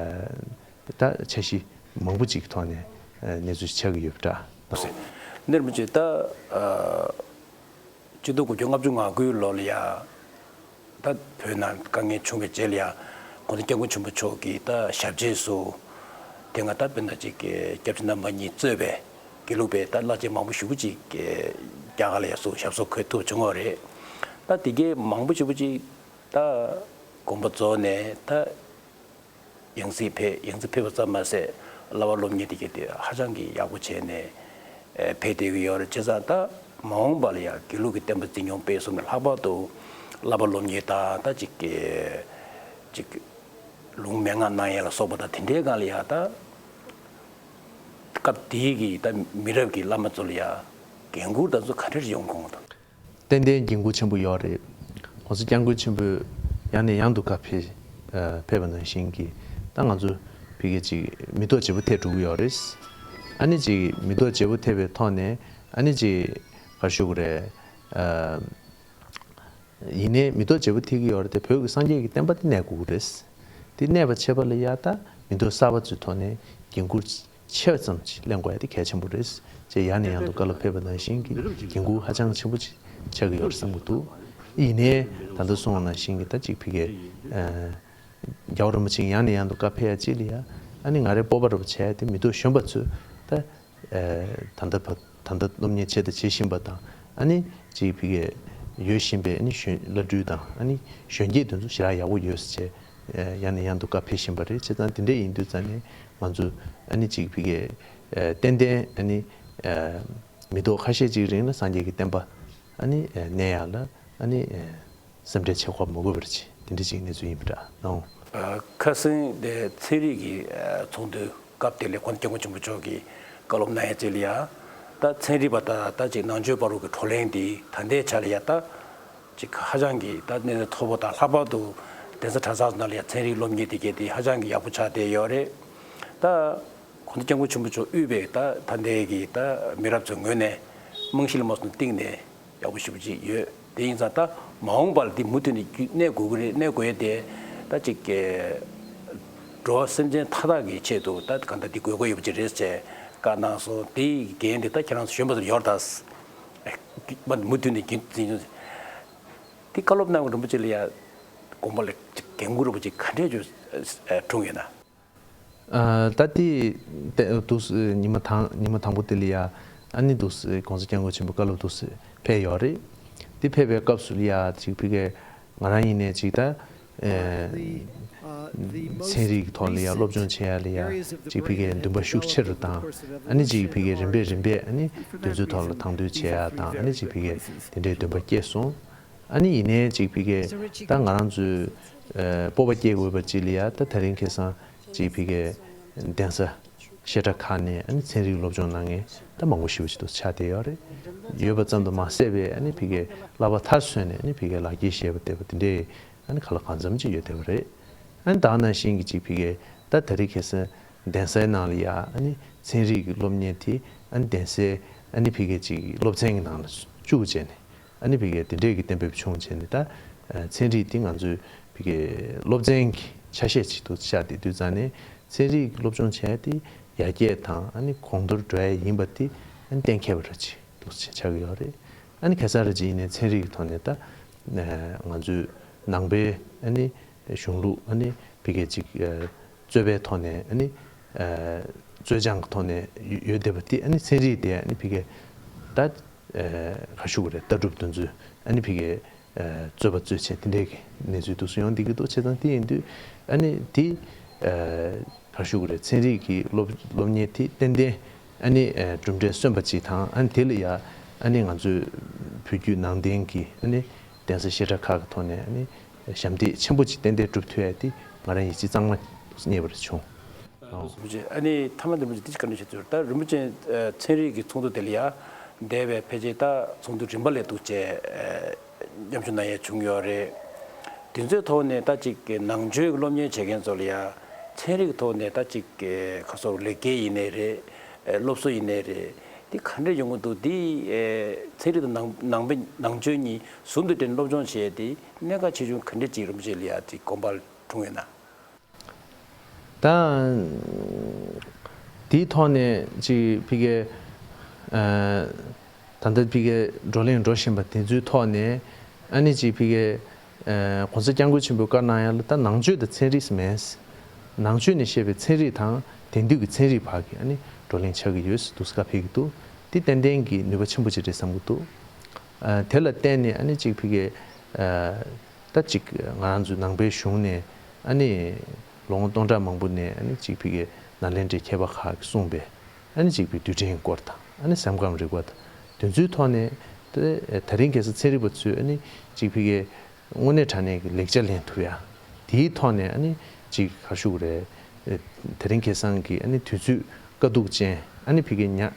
ད་འཆར་གཞི་མང་པོ་ཅིག་གི་ཐོག་ནས་ཨ་གནས་ཚུལ་ཆགས་ཀྱི་ཡོད་པ་འདྲ། གནས་རིན་པོ་ཆེ། ད་ཨ་ཆིག་སྟོང་དགུ་བརྒྱ་ལྔ་བཅུ་ང་དགུའི་ལོ་ལ་ཡ་ད་བོད་ནང་དཀའ་ངལ་བྱུང་བའི་རྗེས་ལ་ཡ་༸གོང་ས་༸སྐྱབས་མགོན་ཆེན་པོ་མཆོག་གིས་ད་ཞབས་རྗེས་སུ་དེ་སྔ་ད་དཔེར་ན་ཅིག་སྐྱབས་རྗེ་རྣམ་པ་གཉིས་གཙོས་པའི་དགེ་ལུགས་པའི་ད་བླ་ཆེན་མང་པོ་ཞེ་པོ་ཅིག་རྒྱ་གར་ལ་ཡ་སུ་ཞབས་སོར་འཁོད་ཐུབ་བྱུང་བ་རེད། ད་དེ་གའི་མང་པོ་ཞེ་པོ་ཅིག་ད་དགོངས་པ་རྫོགས་ནས་ད་ཡང་སྲིད་ཕེབས། ཡང་སྲིད་ཕེབས་པ་ཙམ་མ་ཟད་བསླབ་པ་སློབ་གཉེར་དེ་གའི་དེ་ཧ་ཅང་གི་ཡག་པོ་བྱས་ནས་ཨེ་ཕེབས་བསྡད་ཀྱི་ཡོད་རེད། བྱས་ཙང་ད་མ་འོངས་པ་ལ་ཡང་དགེ་ལུགས་ཀྱི་བསྟན་པ་འཛིན་སྐྱོང་སྤེལ་གསུམ་ལས་ལྷག་པར་དུ་བསླབ་པ་སློབ་གཉེར་དང་ད་ཅིག་གི་ཅིག་ལུང་མན་ངག་གནང་ཡས་ལ་སོགས་པ་དང་དེ་འདྲའི་སྒང་ལ་ཡང་ད་སྐབས་དེའི་གི་ད་མི་རབས་ཀྱི་བླ་མ་ཚོ་ལ་ཡང་འགན་འཁུར་དང་ཚོ་ག་འདྲ་ཡོང་གི་ཡོད་དམ། ཏན་ཏན་འགན་འཁུར་ཆེན་པོ་ཡོད་རེད། ༸གོང་ས་༸སྐྱབས་མགོན་ཆེན་པོས་ཡང་ནས་ཡང་དུ་བཀའ་ཕེབས་ཨ་ཕེབས་པ་ནང་བཞིན་གྱི་ད་ང་ཚོ་ཕ་གི་ཅིག་མི་ཐོག་བརྗེ་པོ་ཐེབས་འགྲོ་གི་ཡོད་རེད། ཨ་ནི་ཅིག་མི་ཐོག་བརྗེ་པོ་ཐེབས་པའི་ཐོག་ནས་ཨ་ནི་ཅིག་ག་རེ་ཞུ་དགོས་རེད། ཨ། ཡིན་ནའི་མི་ཐོག་བརྗེ་པོ་ཐེབས་ཀྱི་ཡོད་རེད་དེ། བོད་ཀྱི་སངས་རྒྱས་ཀྱི་བསྟན་པ་དེ་གནས་དགོས་ཀྱི་རེད། དེ་གནས་པ་བྱེད་པ་ལ་ཡ་ད་མི་ཐོག་གསར་པ་ཚོའི་ཐོག་ནས་འགན་འཁུར་ཆེ་བ་ཙམ་ཞིག་ལེན་དགོས་ཡ་དེ་གལ་ཆེན་པོ་རེད་ཅེས་ཡང་ནས་ཡང་དུ་བཀའ་སློབ་ཕེབས་པ་ནང་བཞིན་གྱི་འགན་འཁུར་ཧ་ཅང་ཆེན་པོ་ཅིག་ཆགས་ཀྱི་ཡོད་རེད་བསམ་གྱི་འདུག་ཡིན་ནའི་ད་ལྟ་གསུངས་པ་ནང་བཞིན་གྱི་ད་ཅིག་ཕ་གིའི་རྒྱལ་བ་རིན་པོ་ཆེ་ཡང་ནས་ཡང་དུ་བཀའ་ཕེབས་ཡ་ཅིག་ལ་ཡ། ཨ་ནི་ང་རའི་སྤོབས་པ་རུ་བྱས་ཏེ་མི་ཐོག་གཞོན་པ་ཚོས་ད། ཨ། ད་ལྟ་བ་ད་ལྟ་སློབ་གཉེར་བྱས་དང་བྱེད་བཞིན་པ་དང་། ཨ་ནི་ཅིག་ཕ་གིའི་ཡོད་བཞིན་པའི་ཨ་ནི་གཞོན་བླ་སྤྲུལ་དང་ཨ་ནི་གཞོན་སྐྱེས་དེ་ཚོ་ཞེ་དྲག་ཡག་པོ་ཡོད་ཟེར་བྱས། ཨ། ཡང་ནས་ཡང་དུ་བཀའ་ཕེབས་བཞིན་པ་རེད། བྱས་ཙང་དེ་འདྲ་ཡིན་དུས་ཙང་ནས་ང་ཚོ་ཨ་ནི་ཅིག་ཕ་གིའི་ཨ། ཏན་ཏན་ཨ་ནི་ཨ། མི་ཐོག་ཁ་ཤས་ཅིག་རིང་ལ་སངས་རྒྱས་ཀྱི་བསྟན་པ་ཨ་ནི་ཨ། གནས་ཡག་ལ་ཨ་ནི་ཨ། སེམས་ཁྲལ་བྱེད་དགོས་མ་དགོས་པར་བྱེད། དེ་འདྲ་ཅིག་གནས་ཚུལ་ཡིན་པ་འདྲ་ནའོ། ཨ། ཁ་སང་དེ་ཚན་རིག་གི་ཨ། ཚོགས་འདུའི་སྐབས་དེ་ལ་༸གོང་ས་༸སྐྱབས་མགོན་ཆེན་པོ་མཆོག་གིས་བཀའ་སློབ་གནང་ཡ་ཅིག་ལ་ཡ། ད་ཚན་རིག་པ་དང་ད་ཅིག་ནང་ཆོས་བར་དུ་གི་བགྲོ་གླེང་འདི་ད་ལྟའི་ཆ་ལ་ཡ་ད་ཅིག་ཧ་ཅང་གི་ད་གནས་ཚད་མཐོ་པོ་དང་། ལྷག་པར་དུ་གདན་ས་གྲྭ་ཚང་ནང་ལ་ཡ་ཚན་རིག་སློབ་གཉེར་དེ་གས་དེ་ཧ་ཅང་གི་ཡག་པོ་ཆགས་བསྡད་ཡོད་རེད། ད་༸གོང་ས་༸སྐྱབས་མགོན་ཆེན་པོ་མཆོག་དབུས་པའི་ད་ད་ལྟའི་གི་ད་མི་རབས་ཚོའི་ངོས་ནས་རྨང་གཞི་ལ་མ་སོང་སྟེང་ནས་ཡག་པོ་ཞེ་པོ་ཅིག་ཡོད། དེ་ཡིན་ཙང་ད་མ་འོངས་པར་འདི་མུ་མཐུད་ནས་རྒྱུན་གནས་དགོས་ཀྱི་རེད། གནས་དགོས་ཡས་དེ་ད་ཅིག་གི་འགྲོ་བ་སེམས་ཅན་མཐའ་དག་གི་ཆེད་དུ་ད་གང་ལྟར་འདི་དགོས་མཁོ་ཡོད་པ་ཅིག་རེད་ཅེས་བཀའ་གནང་སོང་། དེའི་འགན་དེ་ད་ཁྱེད་རང་ཚོ་གཞོན་པ་ཚོར་ཡོད་རེད་ད། མ་མུ་མཐུད་ནས་རྒྱུན་འཛིན་ཡོང་། དེ་བཀའ་སློབ་གནང་བའི་རིན་པོ་ཆེ་ལ་ཡ་དགོངས་པ་ལ་འགན་ཁུར་རིན་པོ་ཆེ་ག་འདྲས་ཅིག་འཁྲུངས་ཡོད་ན། ཨ། ད་ལྟའི་ཏེ་འདུག་སེ་ཉི་མ་དང་ཉི་མ་དང་པོ་དེ་ལ་ཡ་ཨ་ནི་འདུག་སེ་༸གོང་ས་༸སྐྱབས་མགོན་ཆེན་པོ་བཀའ་སློབ་འདུག་སེ་ཕེབས་ཡོད་རེད། དེ་ཕེབས་པའི་སྐབས་སུ་ལ་ཡ་ཅིག་ཕ་གིའི་ང་རང་ཡིན་ནའི་ཅིག་ད་ཨ། ཚན་རིག་གི་ཐོག་ལ་ཡ་སློབ་སྦྱོང་བྱེད་ཡ་ལ་ཡ་ཅིག་ཕ་གིའི་འདུན་པ་ཤུགས་ཆེ་རུ་བཏང་། ཨ་ནི་ཅིག་ཕ་གིའི་རིམ་པས་རིམ་པས་ཨ་ནི་དེ་ཚོའི་ཐོག་ལ་དང་དོད་བྱེད་ཡ་དང་། ཨ་ནི་ཅིག་ཕ་གིའི་དེ་འདྲའི་འདུན་པ་སྐྱེས་སོང་། ཨ་ནི་ཡིན་ནའི་ཅིག་ཕ་གིའི་ད་ང་རང་ཚོའི་ཨ། སྤོབས་པ་སྐྱེ་དགོས་པ་ཅིག་ལ་ཡ་ད་དེ་རིང་ཁ་སང་ཅིག་ཕ་གིའི་གདན་ས་བཤད་གྲྭ་ཁག་ནས་ཨ་ནི་ཚན་རིག་སློབ་སྦྱོང་གནང་མཁན་ད་མང་པོ་ཞེ་པོ་ཅིག་འདུག་ཆགས་བསྡད་ཡོད་རེད། ཡོད་པ་ཙམ་དུ་མ་ཟད་པའི་ཨ་ནི་ཕ་གིའི་བསླབ་པ་མཐར་སོན་ནས་ཨ་ནི་ཕ་གིའི་ལག་འཁྱེར་བཞེས་པ་བསྡད་པ་དེ་འདྲའི་ཨ་ནི་ག་ལ་གང་འཚམ་ཅིག་ཡོད་བསྡད་པ་རེད། ཨ་ནི་ད་ག་ནང་བཞིན་གྱི་ཅིག་ཕ་གིའི་ད་དེ་རིང་ཁ་སང་གདན་སའི་ནང་ལ་ཡ་ཨ་ནི་ཚན་རིག་གི་སློབ་གཉེར་དེ་ཨ་ནི་གདན་སའི་ཨ་ནི་ཕ་གིའི་ཅིག་སློབ་ཚན་གྱི་ནང་ལ་བཅུག་བྱས་ནས། ཨ་ནི་ཕ་གིའི་དེ་འདྲས་ཀྱི་གཏན་འབེབས་བྱུང་བྱས་ནས། ད་ཨ། ཚན་རིག་འདི་ང་ཚོའི་ཕ་གིའི་སློབ་ཚན་གྱི་ཆ་ཤས་ཅིག་ཏུ་ཆགས་བསྡད་དུས་ཙང་ནས། ཚན་རིག་སློབ་སྦྱོང་བྱས་ཏེ་ཡར་རྒྱས་དང་ཨ་ནི་གོང་མཐོར་འགྲོ་ཡ་ཡིན་པ་དེ་ཨ་ནི་གཏན་འཁེལ་བ་ར་ཅིག་ཏུ་ཆགས་ཀྱི་ཡོད་རེད། ཨ་ནི་ག་ས་ར་ཅིག་ཡིན་ནའི་ཚན་རིག་གི་ཐོག་ནས་ད་ཨ། ང་ཚོའི་ནང་པའི་ཨ་ནི་གཞུང་ལུགས། ཨ་ནི་ཕ་གིའི་ཅིག་ཨ། རྩོད་པའི་ཐོག་ནས། ཨ་ནི་ཨ། རྩོད་སྦྱང་གི་ཐོག་ནས་ཡོད་བསྡད་པ་དེ། ཨ་ནི་ཚན་རིག་དེ་ཨ་ནི་ཕ་གིའི་ད་ཨ། ག་ཞུ་དགོས་རེད། ལྟ་གྲུབ་དེ་ཚོའི་ཨ་ནི་ཕ་གིའི་ཨ། རྩོད་པ་རྩོད་བྱེད་དེ་འདྲའི་གི་གནས་ཚུལ་འདུག་སེ་ཡོང་བསྡད་ཀྱི་འདུག་བྱས་ཙང་དེ་ཡིན་དུས་ཨ་ནི་དེ་ཨ། ག་ཞུ་དགོས་རེད། ཚན་རིག་གི་སློབ་སློབ་གཉེར་དེ་ཏན་ཏན་ཨ་ནི་ཨ། གྲུབ་འབྲས་སོན་པ་ཅིག་དང་། ཨ་ནི་དེ་ལ་ཡ་ཨ་ནི་ང་ཚོའི་བོད་བརྒྱུད་ནང་བསྟན་གྱི་ཨ་ནི་གདན་ས་བཤད་གྲྭ་ཁག་གི་ཐོག་ནས་ཨ་ནི་ཞབས་འདེགས་ཆེན་པོ་ཅིག་ཏན་ཏན་སྒྲུབ་ཐུབ་ཡ་དེ་ང་རང་ཡིད་ཆེས་གཙང་མ་རྙེད་པ་རེ་བྱུང་། ཨ། རིན་པོ་ཆེ། ཨ་ནི་མཐའ་མ་དེ་རིན་པོ་ཆེ་དེ་ཅིག་བཀའ་འདྲི་ཞུ་ཚུལ། ད་རིན་པོ་ཆེ་ཨ། ཚན་རིག་གི་ཚོགས་འདུ་དེ་ལ་ཡ་འདས་པའི་ཕལ་ཆེར་ད་ཚོགས་འདུ་རིམ་པ་ལས་འདུག་བྱས་ཨ། མཉམ་ཞུགས་གནང་ཡས་བྱུང་ཡོད་རེད། དེ་ཚོའི་ཐོག་ནས་ད་ཅིག་ནང་ཆོས་ཀྱི་སློབ་གཉེར་བྱེད་མཁན་ཚོ་ལ་ཡ་ཚན་རིག་གི་ཐོག་ནས་ད་ཅིག་ཁ་སོ་ལེགས་སྐྱེས་ཡིན་ནའི་རེད། སློབ་གསོ་ཡིན་ནའི་རེད། དེ་ག་འདྲས་ཡོང་གི་འདུག་དེ་ཚན་རིག་དང་ནང་ནང་པའི་ནང་ཆོས་གཉིས་ཟུང་དུ་འབྲེལ་སློབ་སྦྱོང་བྱས་ཏེ་གནད་འགག་ཆེ་ཆུང་ག་འདྲས་ཅིག་རིན་པོ་ཆེ་ལ་ཡ་ཅིག་དགོངས་པ་འཁྲུངས་ཡོད་ན། ད་དེའི་ཐོག་ནས་ཅིག་ཕ་གིའི་ཨ། ད་ལྟ་ཕ་གིའི་བགྲོ་གླེང་འགྲོ་བཞིན་པ་དེ་ཚོའི་ཐོག་ནས་ཨ་ནི་ཅིག་ཕ་གིའི་ཨ། ༸གོང་ས་༸སྐྱབས་མགོན་ཆེན་པོས་བཀའ་གནང་ཡ་ལ་ད་ནང་ཆོས་དང་ཚན་རིག་མེད། ནང་ཆོས་ནས་བཤད་པའི་ཚན་རིག་དང་དེང་དུས་ཀྱི་ཚན་རིག་བར་གྱི་ཨ་ནི་བགྲོ་གླེང་ཆགས་ཀྱི་ཡོད་ཟེར་འདུག་སེ་བཀའ་ཕེབས་ཀྱི་འདུག་དེ་ཏན་ཏན་གྱི་ནུས་པ་ཆེན་པོ་ཅིག་རེད་བསམ་གྱི་འདུག་ཨ། དེ་ལ་བརྟེན་ནས་ཨ་ནི་ཅིག་ཕ་གིའི་ཨ། ད་ཅིག་ང་རང་ཚོའི་ནང་པའི་གཞུང་ནས་ཨ་ནི་ལོ་ངོ་སྟོང་ཕྲག་མང་པོ་ནས་ཨ་ནི་ཅིག་ཕ་གིའི་ནཱ་ལེནྡྲའི་མཁས་པ་ཁག་གིས་གསུངས་པའི་ཨ་ནི་ཅིག་ཕ་གིའི་རྡུལ་ཕྲན་སྐོར་དང་། ཨ་ནི་སེམས་ཁམས་རིག་པ་དང་། དེ་ཚོའི་ཐོག་ནས་དེ་དེ་རིང་ཁ་སང་ཚན་རིག་པ་ཚོས་ཨ་ནི་ཅིག་ཕ་གིའི་དངོས་གནས་དྲང་གནས་ཀྱི་ལེགས་ཆ་ལེན་ཐུབ་ཡ། དེའི་ཐོག་ནས་ཨ་ནི་ཅིག་ག་རེ་ཞུ་དགོས་རེད། དེ་རིང་ཁ་སང་གི་ཨ་ནི་དུས་ཚོད་དཀའ་སྡུག་ཅན། ཨ་ནི་ཕ་གིའི་ཉ་ཨ།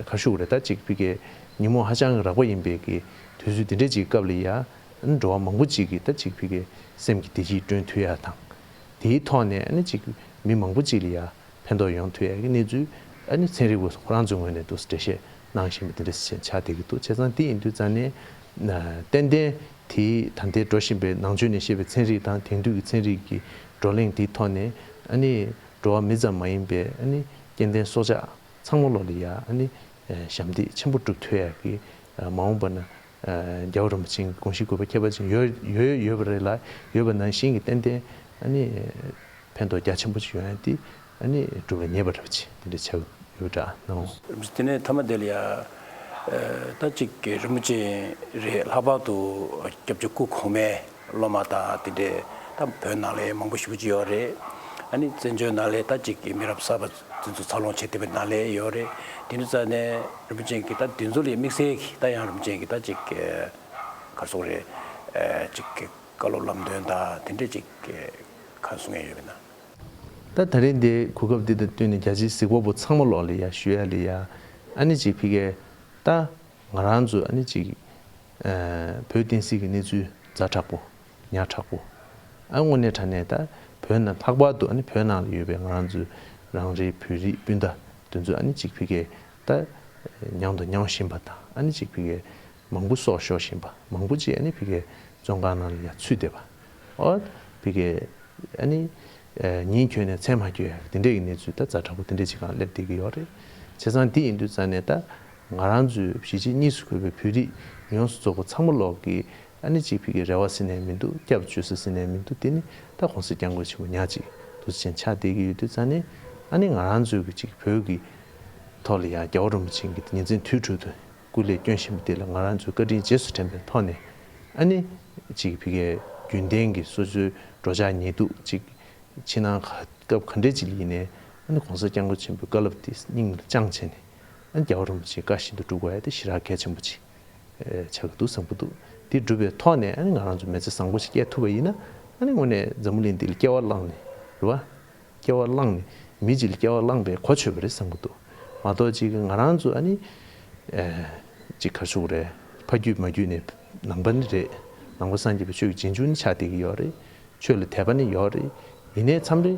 ག་རེ་ཞུ་དགོས་རེད། ད་ཅིག་ཕ་གིའི་ཉིན་མོ་ཧ་ཅང་གི་རགས་པ་ཡིན་པའི་གི་དུས་ཚོད་དེ་འདྲས་ཅིག་སྐབས་ལ་ཡ། ཨ་ནི་འགྲོ་བ་མང་པོ་ཅིག་གི་ད་ཅིག་ཕ་གིའི་སེམས་ཀྱི་བདེ་སྐྱིད་བསྐྲུན་ཐུབ་ཡ་དང་། དེའི་ཐོག་ནས་ཨ་ནི་ཅིག་མི་མང་པོ་ཅིག་ལ་ཡ་ཕན་ཐོགས་ཡོང་ཐུབ་ཡ་གི་གནས་ཚུལ་ཨ་ནི་ཚན་རིག་པ་ཁོ་རང་ཚོའི་ངོས་ནས་འདུག་སེ་འགྲེལ་བཤད་ གནང་བཞིན་པ་དེ་འདྲ་ཞིག་ཆགས་བསྡད་ཀྱི་འདུག་བྱས་ཙང་དེ་ཡིན་དུས་ཙང་ནས་ཏན་ཏན་དེའི་ད་ལྟའི་འགྲོ་བཞིན་པའི་ནང་ཆོས་ནས་བཤད་པའི་ཚན་རིག་དང་དེང་དུས་ཀྱི་ཚན་རིག་གི་བགྲོ་གླེང་དེའི་ཐོག་ནས་ཨ་ནི་འགྲོ་བ་མི་ཙམ་མ་ཡིན་པའི་ཨ་ནི་སྐྱེ་ལྡན་སྲོག་ཆགས་ཚང་མ་ལོག་ལ་ཡ་ཨ་ནི་ཞབས་འདེགས་ཆེན་པོ་སྒྲུབ་ཐུབ་ཡག་གི་མ་འོངས་པ་ན་རྒྱལ་བ་རིན་པོ་ཆེའི་དགོངས་གཞི་གུས་པ་ཁྱད་པར་ཅན་ཡོད་ཡོད་ཡོད་པ་རེད་ལ། ཡོད་པ་ནང་བཞིན་གྱི་ཏན་ཏན་ཨ་ནི་ཕན་ཐོགས་རྒྱ་ཆེན་པོ་ཅིག་ཡོང་ཡ་དེ་ཨ་ནི་སྒྲུབ་ལ་ཉེ་བ་འདྲ་པོ་ཅིག་དེ་འདྲ་ཆགས་ཡོད་འདྲ་ནོ། དེ་ནས་མཐའ་མ་དེ་ལ་ཡ་ད་ཅིག་རིན་པོ་ཆེ་རེད། ལྷག་པར་དུ་སྐྱབས་རྗེ་སྐུ་གོང་མའི་སློབ་མ་དང་དེ་འདྲས་ད་བོད་ནང་ལ་མང་པོ་ཞེ་པོ་ཅིག་ཡོད་རེད། ཨ་ནི་བཙན་བྱོལ་ནང་ལ་ད་ཅིག་མི་རབས་གསར་པ་དེ་ཚོ་འཚར་ལོངས་བྱེད་བསྡད་པའི་ནང་ལ་ཡོད་རེད། དེ་འདྲ་ཙང་ནས་རིན་པོ་ཆེ་གིས་ད་དེ་ཚོ་ལ་དམིགས་བསལ་གྱི་ད་ཡང་རིན་པོ་ཆེ་གིས་ད་ཅིག་ག་རེ་ཟེར་དགོས་རེད། ཅིག་བཀའ་སློབ་ལམ་སྟོན་དང་དེ་འདྲས་ཅིག་ག་རེ་གསུང་ཡ་ཡོད་མེད་ན། ད་ད་རིང་འདི་གོ་སྐབས་འདི་དང་བསྟུན་ནས་རྒྱ་ཆེའི་གཟིགས་པ་པོ་ཚང་མ་ལོག་ལ་ཡ་ཞུ་ཡ་ལ་ཡ་ཨ་ནི་ཅིག་ཕ་གིའི་ད་ང་རང་ཚོ་ཨ་ནི་ཅིག་ཨ་བོད་བསྟན་སྲིད་ཀྱི་གནས་ཚུལ་ཛ་དྲག་པོ་ཉག་ཕྲ་པོ། ཨ་དངོས་གནས་དྲང་གནས་ད་བོད་ནང་ལྷག་པར་དུ་ཨ་ནི་བོད་ནང་ལ་ཡོད་པའི་ང་རང་ཚོའི་རང་རེའི་བོད་རིགས་སྤུན་ཟླ་དེ་ཚོ་ཨ་ནི་ཅིག་ཕ་གིའི་ད་མྱངས་དང་མྱོང་བཞིན་པ་དང་ཨ་ནི་ཅིག་ཕ་གིའི་མང་པོ་སྲོག་ཤོར་བཞིན་པ་མང་པོ་ཅིག་ཨ་ནི་ཕ་གིའི་བཙོན་ཁང་ནང་ལ་ཡ་ཚུད་བསྡད་པ། ཨོ། ཕ་གིའི་ཨ་ནི་ཨ་ཉིན་འཁྱོལ་ནས་མཚན་མ་འཁྱོལ་ཡ་དེ་འདྲས་ཀྱི་གནས་ཚུལ་ད་ཛ་དྲག་པོ་དེ་འདྲས་ཅིག་སྒང་སླེབས་བསྡད་ཀྱི་ཡོད་རེད། བྱས་ཙང་དེ་ཡིན་དུས་ཙང་ནས་ད་ང་རང་ཚོའི་གཞིས་བྱེས་གཉིས་སུ་གོ་བའི་བོད་རིགས་ཡོངས་སུ་རྫོགས་པ་ཚང་མ་ལོག་གི་ཨ་ནི་ཅིག་ཕ་གིའི་རེ་བ་ཟེར་ནས་མི་འདུག་སྐྱབས་བཅོལ་ས་ཟེར་ནས་མི་འདུག་དེ་ནི་ད་གོང་ས་སྐྱབས་མགོན་ཆེན་པོ་ཉག་གཅིག་འདུག་སེ་ཆགས་བསྡད་ཀྱི་ཡོད་དུས་ཙང་ནས་ཨ་ནི་ང་རང་ཚོའི་གི་ཅིག་བོད་ཀྱི་ཐོག་ལ་ཡང་རྒྱལ་བ་རིན་པོ་ཆེ་གི་ཉིན་མཚན་དུས་དྲུག་ཏུ་སྐུ་ལས་བསྐྱོན་བཞིན་པ་དེ་ལ་ང་རང་ཚོས་བཀའ་དྲིན་རྗེས་སུ་དྲན་པའི་ཐོག་ནས་ཨ་ནི་ཅིག་ཕ་གིའི་རྒྱུན་ལྡན་གྱི་སོ་སོའི་འགྲོ་འཆག་ཉལ་འདུག་ཅིག་ཕྱི་ནང་སྐབས་ག་འདྲས་ཅིག་ལ་ཡིན་ནའི་ཨ་ནི་གོང་ས་སྐྱབས་མགོན་ཆེན་པོའི་བཀའ་སློབ་དེ་སྙིང་ལ་བཅངས་བྱས་ནས་ཨ་ནི་རྒྱལ་བ་རིན་པོ་ཆེའི་བཀའ་བཞིན་དུ་སྒྲུབ་དགོས་ཡ་དེ་ཞེ་དྲག་གལ་ཆེན་པོ་ཅིག་ཆགས་ཀྱི་འདུག་བསམ་གྱི་འདུག་དེ་སྒྲུབ་པའི་ཐོག་ནས་ཨ་ནི་ང་རང་ཚོ་མི་ཚེ་བཟང་པོ་ཞིག་སྐྱེལ་ཐུབ་པ་ཡིན་ན་ཨ་ནི་དངོས་གནས་འཛམ་བུ་གླིང་འདི་ལ་སྐྱེ་བ་བླངས་ནས་རེད་བ། སྐྱེ་བ་བླངས་ནས་མི་གཅིག་ལ་སྐྱེ་བ་བླངས་པའི་གོ་ཆོད་པ་རེད་བསམ་གྱི་འདུག་མ་གཏོགས་ཅིག་ང་རང་ཚོ་ཨ་ནི་ཨེ་ཅིག་ག་རེ་ཞུ་དགོས་རེད། ཕ་རྒྱུད་མ་རྒྱུད་ནས་ནང་པ་ནི་རེད། ནང་པ་སངས་རྒྱས་པའི་ཆོས་ཀྱི་རྗེས་འཇུག་ནི་ཆགས་བསྡད་ཀྱི་ཡོད་རེད། ཆོས་ལ་དད་པ་ནི་ཡོད་རེད། ཡིན་ནའི་མཚམས་རེ་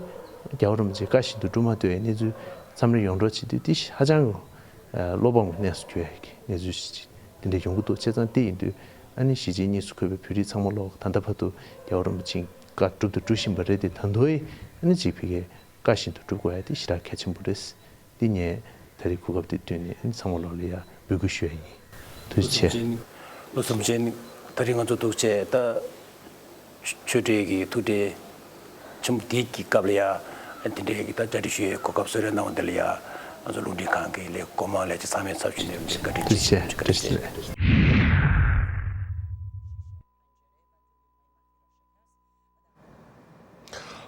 རྒྱལ་བ་རིན་པོ་ཆེའི་བཀའ་བཞིན་དུ་སྒྲུབ་མ་ཐུབ་པའི་གནས་ཚུལ་མཚམས་རེ་ཡོང་འགྲོ་བྱེད་དུས་དེ་ཧ་ཅང་གི་ཨེ་བློ་ཕམ་གྱི་གནས་སུ་གྱུར་ཡ་གི་གནས་ཚུལ་ཞིག་ཅིག་དེ་འདྲ་ཡོང་གི་འདུག་བྱས་ཙང་དེ་ཡིན་དུས་ཨ་ནི་གཞིས་བྱེས་གཉིས་སུ་འཁོད་པའི་བོད་རིགས་ཚང་མ་ལོག་ད་ལྟ་བར་དུ་རྒྱལ་བ་རིན་པོ་ཆེའི་བཀའ་སྒྲུབ་དང་སྒྲུབ་བཞིན་པ་རེད་དེ། ད་དུང་ཨ་ནི་ཅིག་ཕ་གིའི་བཀའ་བཞིན་དུ་སྒྲུབ་དགོས་ཡ་དེ་ཞེ་དྲག་གལ་ཆེན་པོ་རེད། འདི་ངས་ད་རེས་གོ་སྐབས་འདི་བཏོན་ནས་ཨ་ནི་ཚང་མ་ལོག་ལ་ཡ་འབོད་སྐུལ་ཞུ་ཡ་ཡིན། ཐུགས་རྗེ་ཆེ། བློ་བཟང་ཅན། ད་རེས་ང་ཚོ་འདུག་བྱས་ད། ཆོས་འབྲེལ་གྱི་ཐུགས་འབྲེལ་ཆེན་པོ་འདི་གི་སྐབས་ལ་ཡ། དེ་འདྲའི་གི་ད་བཅར་འདྲི་ཞུ་ཡའི་གོ་སྐབས་གསོལ་རས་གནང་བ་འདི་ལ་ཡ། ང་ཚོ་རླུང་འཕྲིན་ཁང་གི་ལས་སྒོ་མང་ལས་བྱེད་ཚང་མའི་ཚབ་ཞུས་ནས་བཀའ་དྲིན་ཆེ། ཐུགས་རྗེ་ཆེ། ཐུགས་རྗེ་ཆེ།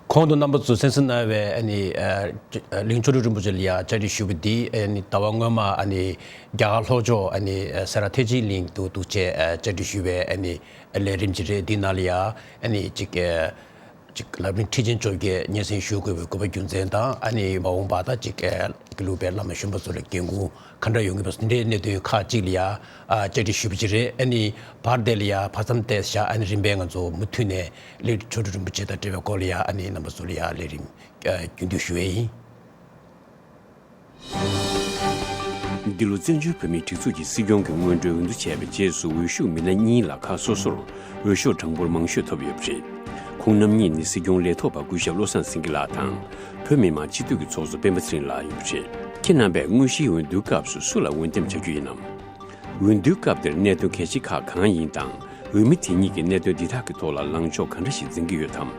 གོང་དུ་རྣམ་པ་ཚོ་གསན་གཟིགས་གནང་བའི་ཨ་ནི་ཨ་གླིང་ཆོ་འཕྲུལ་རིན་པོ་ཆེ་ལ་ཡ་བཅར་འདྲི་ཞུ་བ་འདི་ཨ་ནི་ཟླ་བ་སྔོན་མ་ཨ་ནི་རྒྱ་གར་ལྷོ་ཕྱོགས་ཨ་ནི་སེ་ར་ཐེག་ཆེན་གླིང་དུ་འདུག་བྱས་ཨ་བཅར་འདྲི་ཞུ་བའི་ཨ་ནི་ལས་རིམ་ཅིག་རེད། འདི་ནང་ལ་ཡ་ཨ་ནི་ཅིག་ཨ་ཅིག་ལམ་རིམ་ཁྲིད་ཆེན་བཅོ་བརྒྱད་སྙན་སེང་ཞུ་དགོས་པའི་དགོས་པ་རྒྱུ་མཚན་དང་ཨ་ནི་མ་འོངས་པ་ད་ཅིག་ཨ་དགེ་ལུགས་པའི་བླ་མ་གཞོན་པ་ཚོ་ལ་འགན་ཁུར་ག་འདྲ་ཡོང་གི་པ་འདི་འདྲའི་གནད་དོན་ཁག་ཅིག་ལ་ཡ་ཨ་བཅར་འདྲི་ཞུ་བ་ཅིག་རེད། ཨ་ནི་བར་དེ་ལ་ཡ་བར་མཚམས་བལྟས་བཞག་ཨ་ནི་རིམ་པས་ང་ཚོ་མུ་མཐུད་ནས་གླིང་ཆོ་འཕྲུལ་རིན་པོ་ཆེ་དང་འབྲེལ་བའི་སྐོར་ལ་ཡ་ཨ་ནི་རྣམ་པ་ཚོ་ལ་ཡ་ལས་རིམ་རྒྱུན་མཐུད་ཞུ་ཡས་ཡིན། འདི་ལོ་བཙན་བྱོལ་བོད་མིའི་སྒྲིག་འཛུགས་ཀྱི་སྲིད་སྐྱོང་གི་སྔོན་འགྲོའི་འོས་བསྡུ་བྱས་པའི་རྗེས་སུ་འོས་ཤོག་མི་སྣ་གཉིས་ལ་ཁག་སོ་སོར་འོས་ཤོག་གྲངས་འབོར་མང་ཤོས་ཐོབ་ཡོད་པ་རེད། ཁོང་རྣམ་གཉིས་ནི་སྲིད་སྐྱོང་ལས་ཐོག་པ་སྐུ་ཞབས་བློ་བཟང་སེང་གེ་ལགས་དང་། བོད་མི་མང་སྤྱི་འཐུས་ཀྱི་ཚོགས་གཙོ་སྤེན་པ་ཚེ་རིང་ལགས་ཡིན་པ་རེད། ཁྱེད་རྣམ་པས་དངོས་གཞིའི་འོས་བསྡུའི་སྐབས་སུ་སུ་ལ་འོས་འདེམས་བྱ་རྒྱུ་ཡིན་ནམ། འོས་བསྡུའི་སྐབས་དེར་གནད་དོན་གལ་ཆེ་ཁག་གང་ཡིན་དང་། འོས་མི་དེ་གཉིས་ཀྱིས་གནད་དོན་འདི་དག་གི་ཐོག་ལ་ལངས་ཕྱོགས་ག་འདྲ་ཞིག་འཛིན་གྱི་ཡོད་དམ།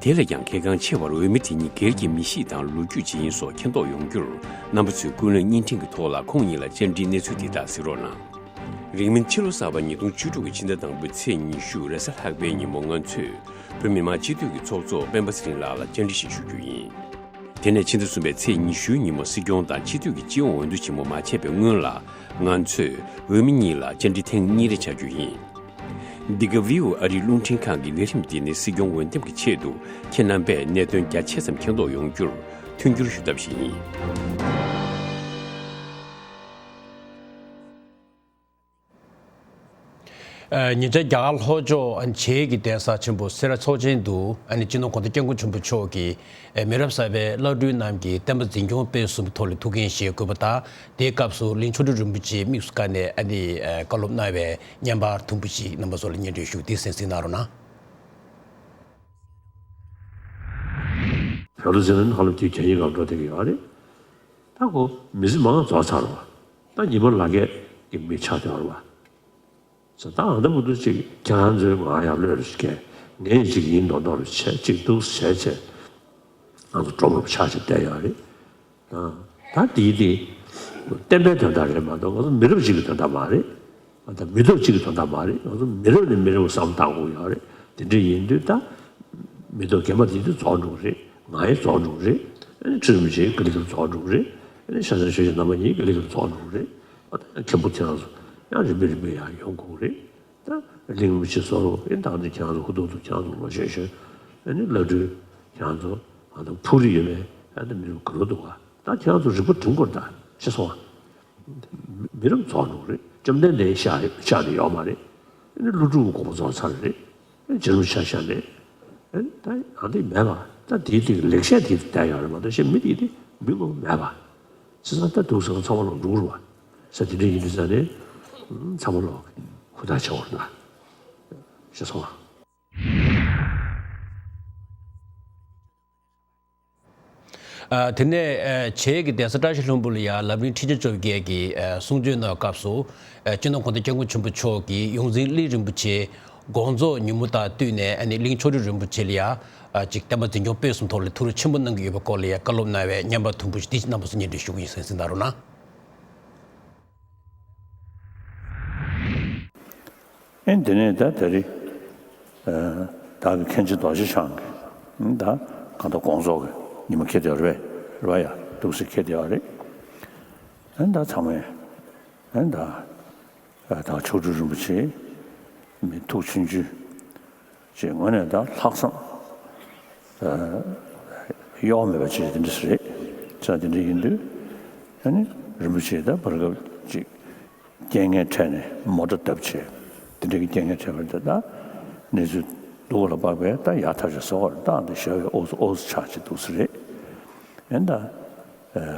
དེ་ལས་ཀྱང་གལ་འགངས་ཆེ་བར་འོས་མི་དེ་གཉིས་སྒེར་གྱི་མི་གཤིས་དང་ལོ་རྒྱུས་ཇི་ཡིན་སོགས་མཁྱེན་རྟོགས་ཡོང་རྒྱུར། རྣམ་པ་ཚོས་ཀུན་གླེང་བརྙན་འཕྲིན་གྱི་ཐོག་ལ་ཁོང་གཉིས་ལ་བཅར་འདྲིའི་གནས་ཚུལ་འདི་དག་གཟིགས་རོགས་གནང་། རིང་མིན་ཕྱི་ལོ་གསར་པ་ཉིས་སྟོང་བཅུ་དྲུག་གི་ཕྱི་ཟླ་དང་པོའི་ཚེས་ཉི་ཤུ་རེས་གཟའ་ལྷག་པའི་ཉིན་མོ་ང་ཚོས་བོད་མི་མང་སྤྱི་འཐུས་ཀྱི་ཚོགས་གཙོ་སྤེན་པ་ཚེ་རིང་ལགས་ལ་བཅར་འདྲི་ཞིག་ཞུ་རྒྱུ་ཡིན། དེ་ནས་ཕྱི་ཟླ་གསུམ་པའི་ཚེས་ཉི་ཤུའི་ཉིན་མོ་སྲིད་སྐྱོང་དང་སྤྱི་འཐུས་ཀྱི་སྤྱི་ཡོངས་འོས་བསྡུ་ཆེན་མོ་མ་ཆད་པའི་སྔོན་ལ་ང་ཚོས་འོས་མི་གཉིས་ལ་བཅར་འདྲི་ཐེངས་གཉིས་རེ་བྱ་རྒྱུ་ཡིན། འདི་ག་ཝི་ཨོ་ཨ་རིའི་རླུང་འཕྲིན་ཁང་གི་ལས་རིམ་འདི་ནི་སྲིད་སྐྱོང་འོས་འདེམས་ཀྱི་ཆེད་དུ་ཁྱེད་རྣམ་པས་གནད་དོན་རྒྱ་ཆེ་ཙམ་མཁྱེན་རྟོགས་ཡོང་རྒྱུར་མཐུན་འགྱུར་ཞུ་ཐབས་ཤིག་ཡིན། ཉེ་ཆར་རྒྱ་གར་ལྷོ་ཕྱོགས་བྱེས་ཀྱི་གདན་ས་ཆེན་པོ་སེ་ར་ཚོགས་ཆེན་དུ་སྤྱི་ནོར་གོང་ས་སྐྱབས་མགོན་ཆེན་པོ་མཆོག་གིས་མི་རབས་གསར་པའི་བླ་སྤྲུལ་རྣམས་ཀྱིས་བསྟན་པ་འཛིན་སྐྱོང་སྤེལ་གསུམ་ཐོག་ལ་ཐུགས་འགན་བཞེས་དགོས་པ་དང་། དེའི་སྐབས་སུ་གླིང་མཆོག་སྤྲུལ་རིན་པོ་ཆེས་དམིགས་སུ་བཀར་ནས་ཨ་ནི་བཀའ་སློབ་གནང་བའི་བརྙན་པར་དུམ་བུ་ཞིག་རྣམ་པ་ཚོ་ལ་སྙན་སྒྲོན་ཞུ། དེ་གསན་གཟིགས་གནང་རོགས་གནང་། བོད་ལ་ཟེར་ན་ཧ་ལམ་དུས་རྒྱ་ཡིག་སྒང་འགྲོ་བསྡད་ཀྱི་ཡོད་རེད། ད་ཁོ་མི་ཚེ་མང་རྫོགས་ཚར་བ། ད་ཉི་མ་ལག་ཁྱེར་གྱི་མི་ཆགས་བསྡད་པ་རེད་བ། ཟེར། ད་ཨ་ད་མུ་མཐུད་ཅིག་ཁྱེད་རང་ཚོའི་ང་ཡར་ལོས་རུ་ཞིག་གས་ངས་ཅིག་ཡིན་མདོག་མདོག་རུ་བྱས་ཅིག་འདུག་བྱས་བྱས། ང་ཚོ་འགྲོ་མ་ཆགས་ཅིག་བསྡད་ཡོད་རེད། ད་ད་དེའི་དེ་བསྟན་པའི་དོན་དག་རེད་མ་གཏོགས་ང་ཚོ་མི་རབས་གཅིག་གི་དོན་དག་མ་རེད། ད་མི་ཐོག་གཅིག་གི་དོན་དག་མ་རེད། ང་ཚོ་མི་རབས་ནས་མི་རབས་བསམ་བཏང་དགོས་ཡོད་རེད། དེ་འདྲ་ཡིན་དུས་ད་མི་ཐོག་རྒན་པ་དེ་ཚོ་རྫོགས་འགྲོ་གི་རེད། ང་ཡང་རྫོགས་འགྲོ་གི་རེད། ཨ་ནི་ཁྲི་རིན་པོ་ཆེ་ཀ་ལི་ཀ་ལ་རྫོགས་འགྲོ་གི་རེད། ཨ་ནི་ཤ་ཚ་ཆོས་རྗེ་རྣམ་པ་གཉིས་ཀ་ལི་ཀ་ལ་རྫོགས་འགྲོ་གི་རེད། ཨ་ད་མཁན་པོ་ཁྱེད་རང་ཚོ་ཡང་རིམ་པས་རིམ་པས་ཡང་ཡོང་དགོས་ཀྱི་རེད། ད་གླིང་རིན་པོ་ཆེ་བཟོ་རོགས་ཨེ་ད་འདི་ཁྱེད་རང་ཚོ་ཧུར་ཐུག་ཐུག་ཁྱེད་རང་ཚོ་ལོ་གཞོན་གཞོན་ཨ་ནི་བླ་སྤྲུལ་ཁྱེད་རང་ཚོ་ང་དང་ཕུགས་རེ་ཡོད་པའི་ཨ་ད་མི་རུ་ག་རུ་འདུག་ག་ད་ཁྱེད་རང་ཚོ་རིག་པ་སྒྲིམ་དགོས་ད་ཤེས་སོང་ཨ། མི་རབས་རྫོགས་འགྲོ་གི་རེད། བཅོམ་ལྡན་འདས་ཤག་ཤག་ནི་ཡོད་མ་རེད། ཨ་ནི་ཀླུ་སྒྲུབ་དགོངས་པ་རྫོགས་ཚར་རེད། ཨ་ནི་རྗེ་རིན་པོ་ཆེ་ཤག་ནས་ཨ་ནི་ད་ཨ་འདི་མེད་པ། ད་དེའི་སྟེང་ལེགས་བཤད་དེ་བསྡད་ཡོད་རེད་མ་གཏོགས་གཞན་མི་དེ་དེ་མི་ངོ་མ་མེད་པ། བྱས་ཙང་ད་འདུག་སེ་ཚང་མ་ལོག་འགྲོ་རུ་བ། ས་དེ་འདྲ་ཡིན་དུས་ཙང་ནས་ཚང་མ་ལོག་ཧུར་ཐག་བྱེད་དགོས་རེད་ལ། ཤེས་སོང་ཨ། ཨ། དེ་ནས་ཨ། བྱེས་ཀྱི་གདན་ས་བཀྲ་ཤིས་ལྷུན་པོ་ལ་ཡང་ལམ་རིམ་ཁྲིད་བྱ་བཅོ་བརྒྱད་ཀྱི་ཨ། གསུང་ཆོས་གནང་བའི་སྐབས་སུ་ཨ། སྤྱི་ནོར་གོང་ས་སྐྱབས་མགོན་ཆེན་པོ་མཆོག་གིས་ཡོངས་འཛིན་གླིང་རིན་པོ་ཆེ་དགོངས་རྫོགས་ཉིན་མོ་དང་བསྟུན་ནས་ཨ་ནི་གླིང་མཆོག་སྤྲུལ་རིན་པོ་ཆེ་ལ་ཡང་ཨ། ཅིག་བསྟན་པ་འཛིན་སྐྱོང་སྤེལ་གསུམ་ཐོག་ལ་ཐུགས་རེ་ཆེན་པོ་གནང་གི་ཡོད་པའི་སྐོར་ལ་ཡང་བཀའ་སློབ་གནང་བའི་བརྙན་པར་དུམ་བུ་ཞིག་འདི་རྣམ་པ་ཚོ་སྙན་སྒྲོན་ཞུ་གི་ཡིན། གསན་གཟིགས་གནང་རོགས་གནང་། ཨེ་འདི་ནས་ད་ད་རེས་ཨ། བདག་གི་མཁན་ཆེན་རྡོ་རྗེ་འཆང་གིས་ད་གང་ལྟར་དགོངས་རྫོགས་ཀྱི་ཉིན་མོ་འཁེལ་བསྡད་ཡོད་རེད། རེད་པ་ཡ། འདུག་སེ་འཁེལ་བསྡད་ཡོད་རེད། ཨེ་ད་ཚང་མས་ཨེ་ད་ཨ། ད་མཆོག་སྤྲུལ་རིན་པོ་ཆེ་མི་ཐུགས་ཆུང་ཆུང་ཅིག་ངོས་ནས་ད་ལྷག་བསམ་ཨ། གཡོ་བ་མེད་པ་ཅིག་དེ་འདྲ་ཞིག་རེད། ཙང་དེ་འདྲ་ཡིན་དུས་ཨ་ནི་རིན་པོ་ཆེ་ད་བར་སྐབས་ཅིག་རྐྱེན་ངན་འཕྲད་ནས་མོ་ཊ་བརྡབས་བྱས་དེ་འདྲ་གི་རྐྱེན་ངན་འཕྲད་པ་རེད། ད་གནས་ཚུལ་སྡུག་པ་ལ་དཔག་པས་ད་ཡག་ཐབས་ཤེས་བཟོ་བར་བཏང་སྟེ་ཞེ་བའི་ཨོ་ཙི་ཨོ་ཙི་ཆགས་ཀྱི་འདུག་ས་རེད། ཨེ་ད་ཨ།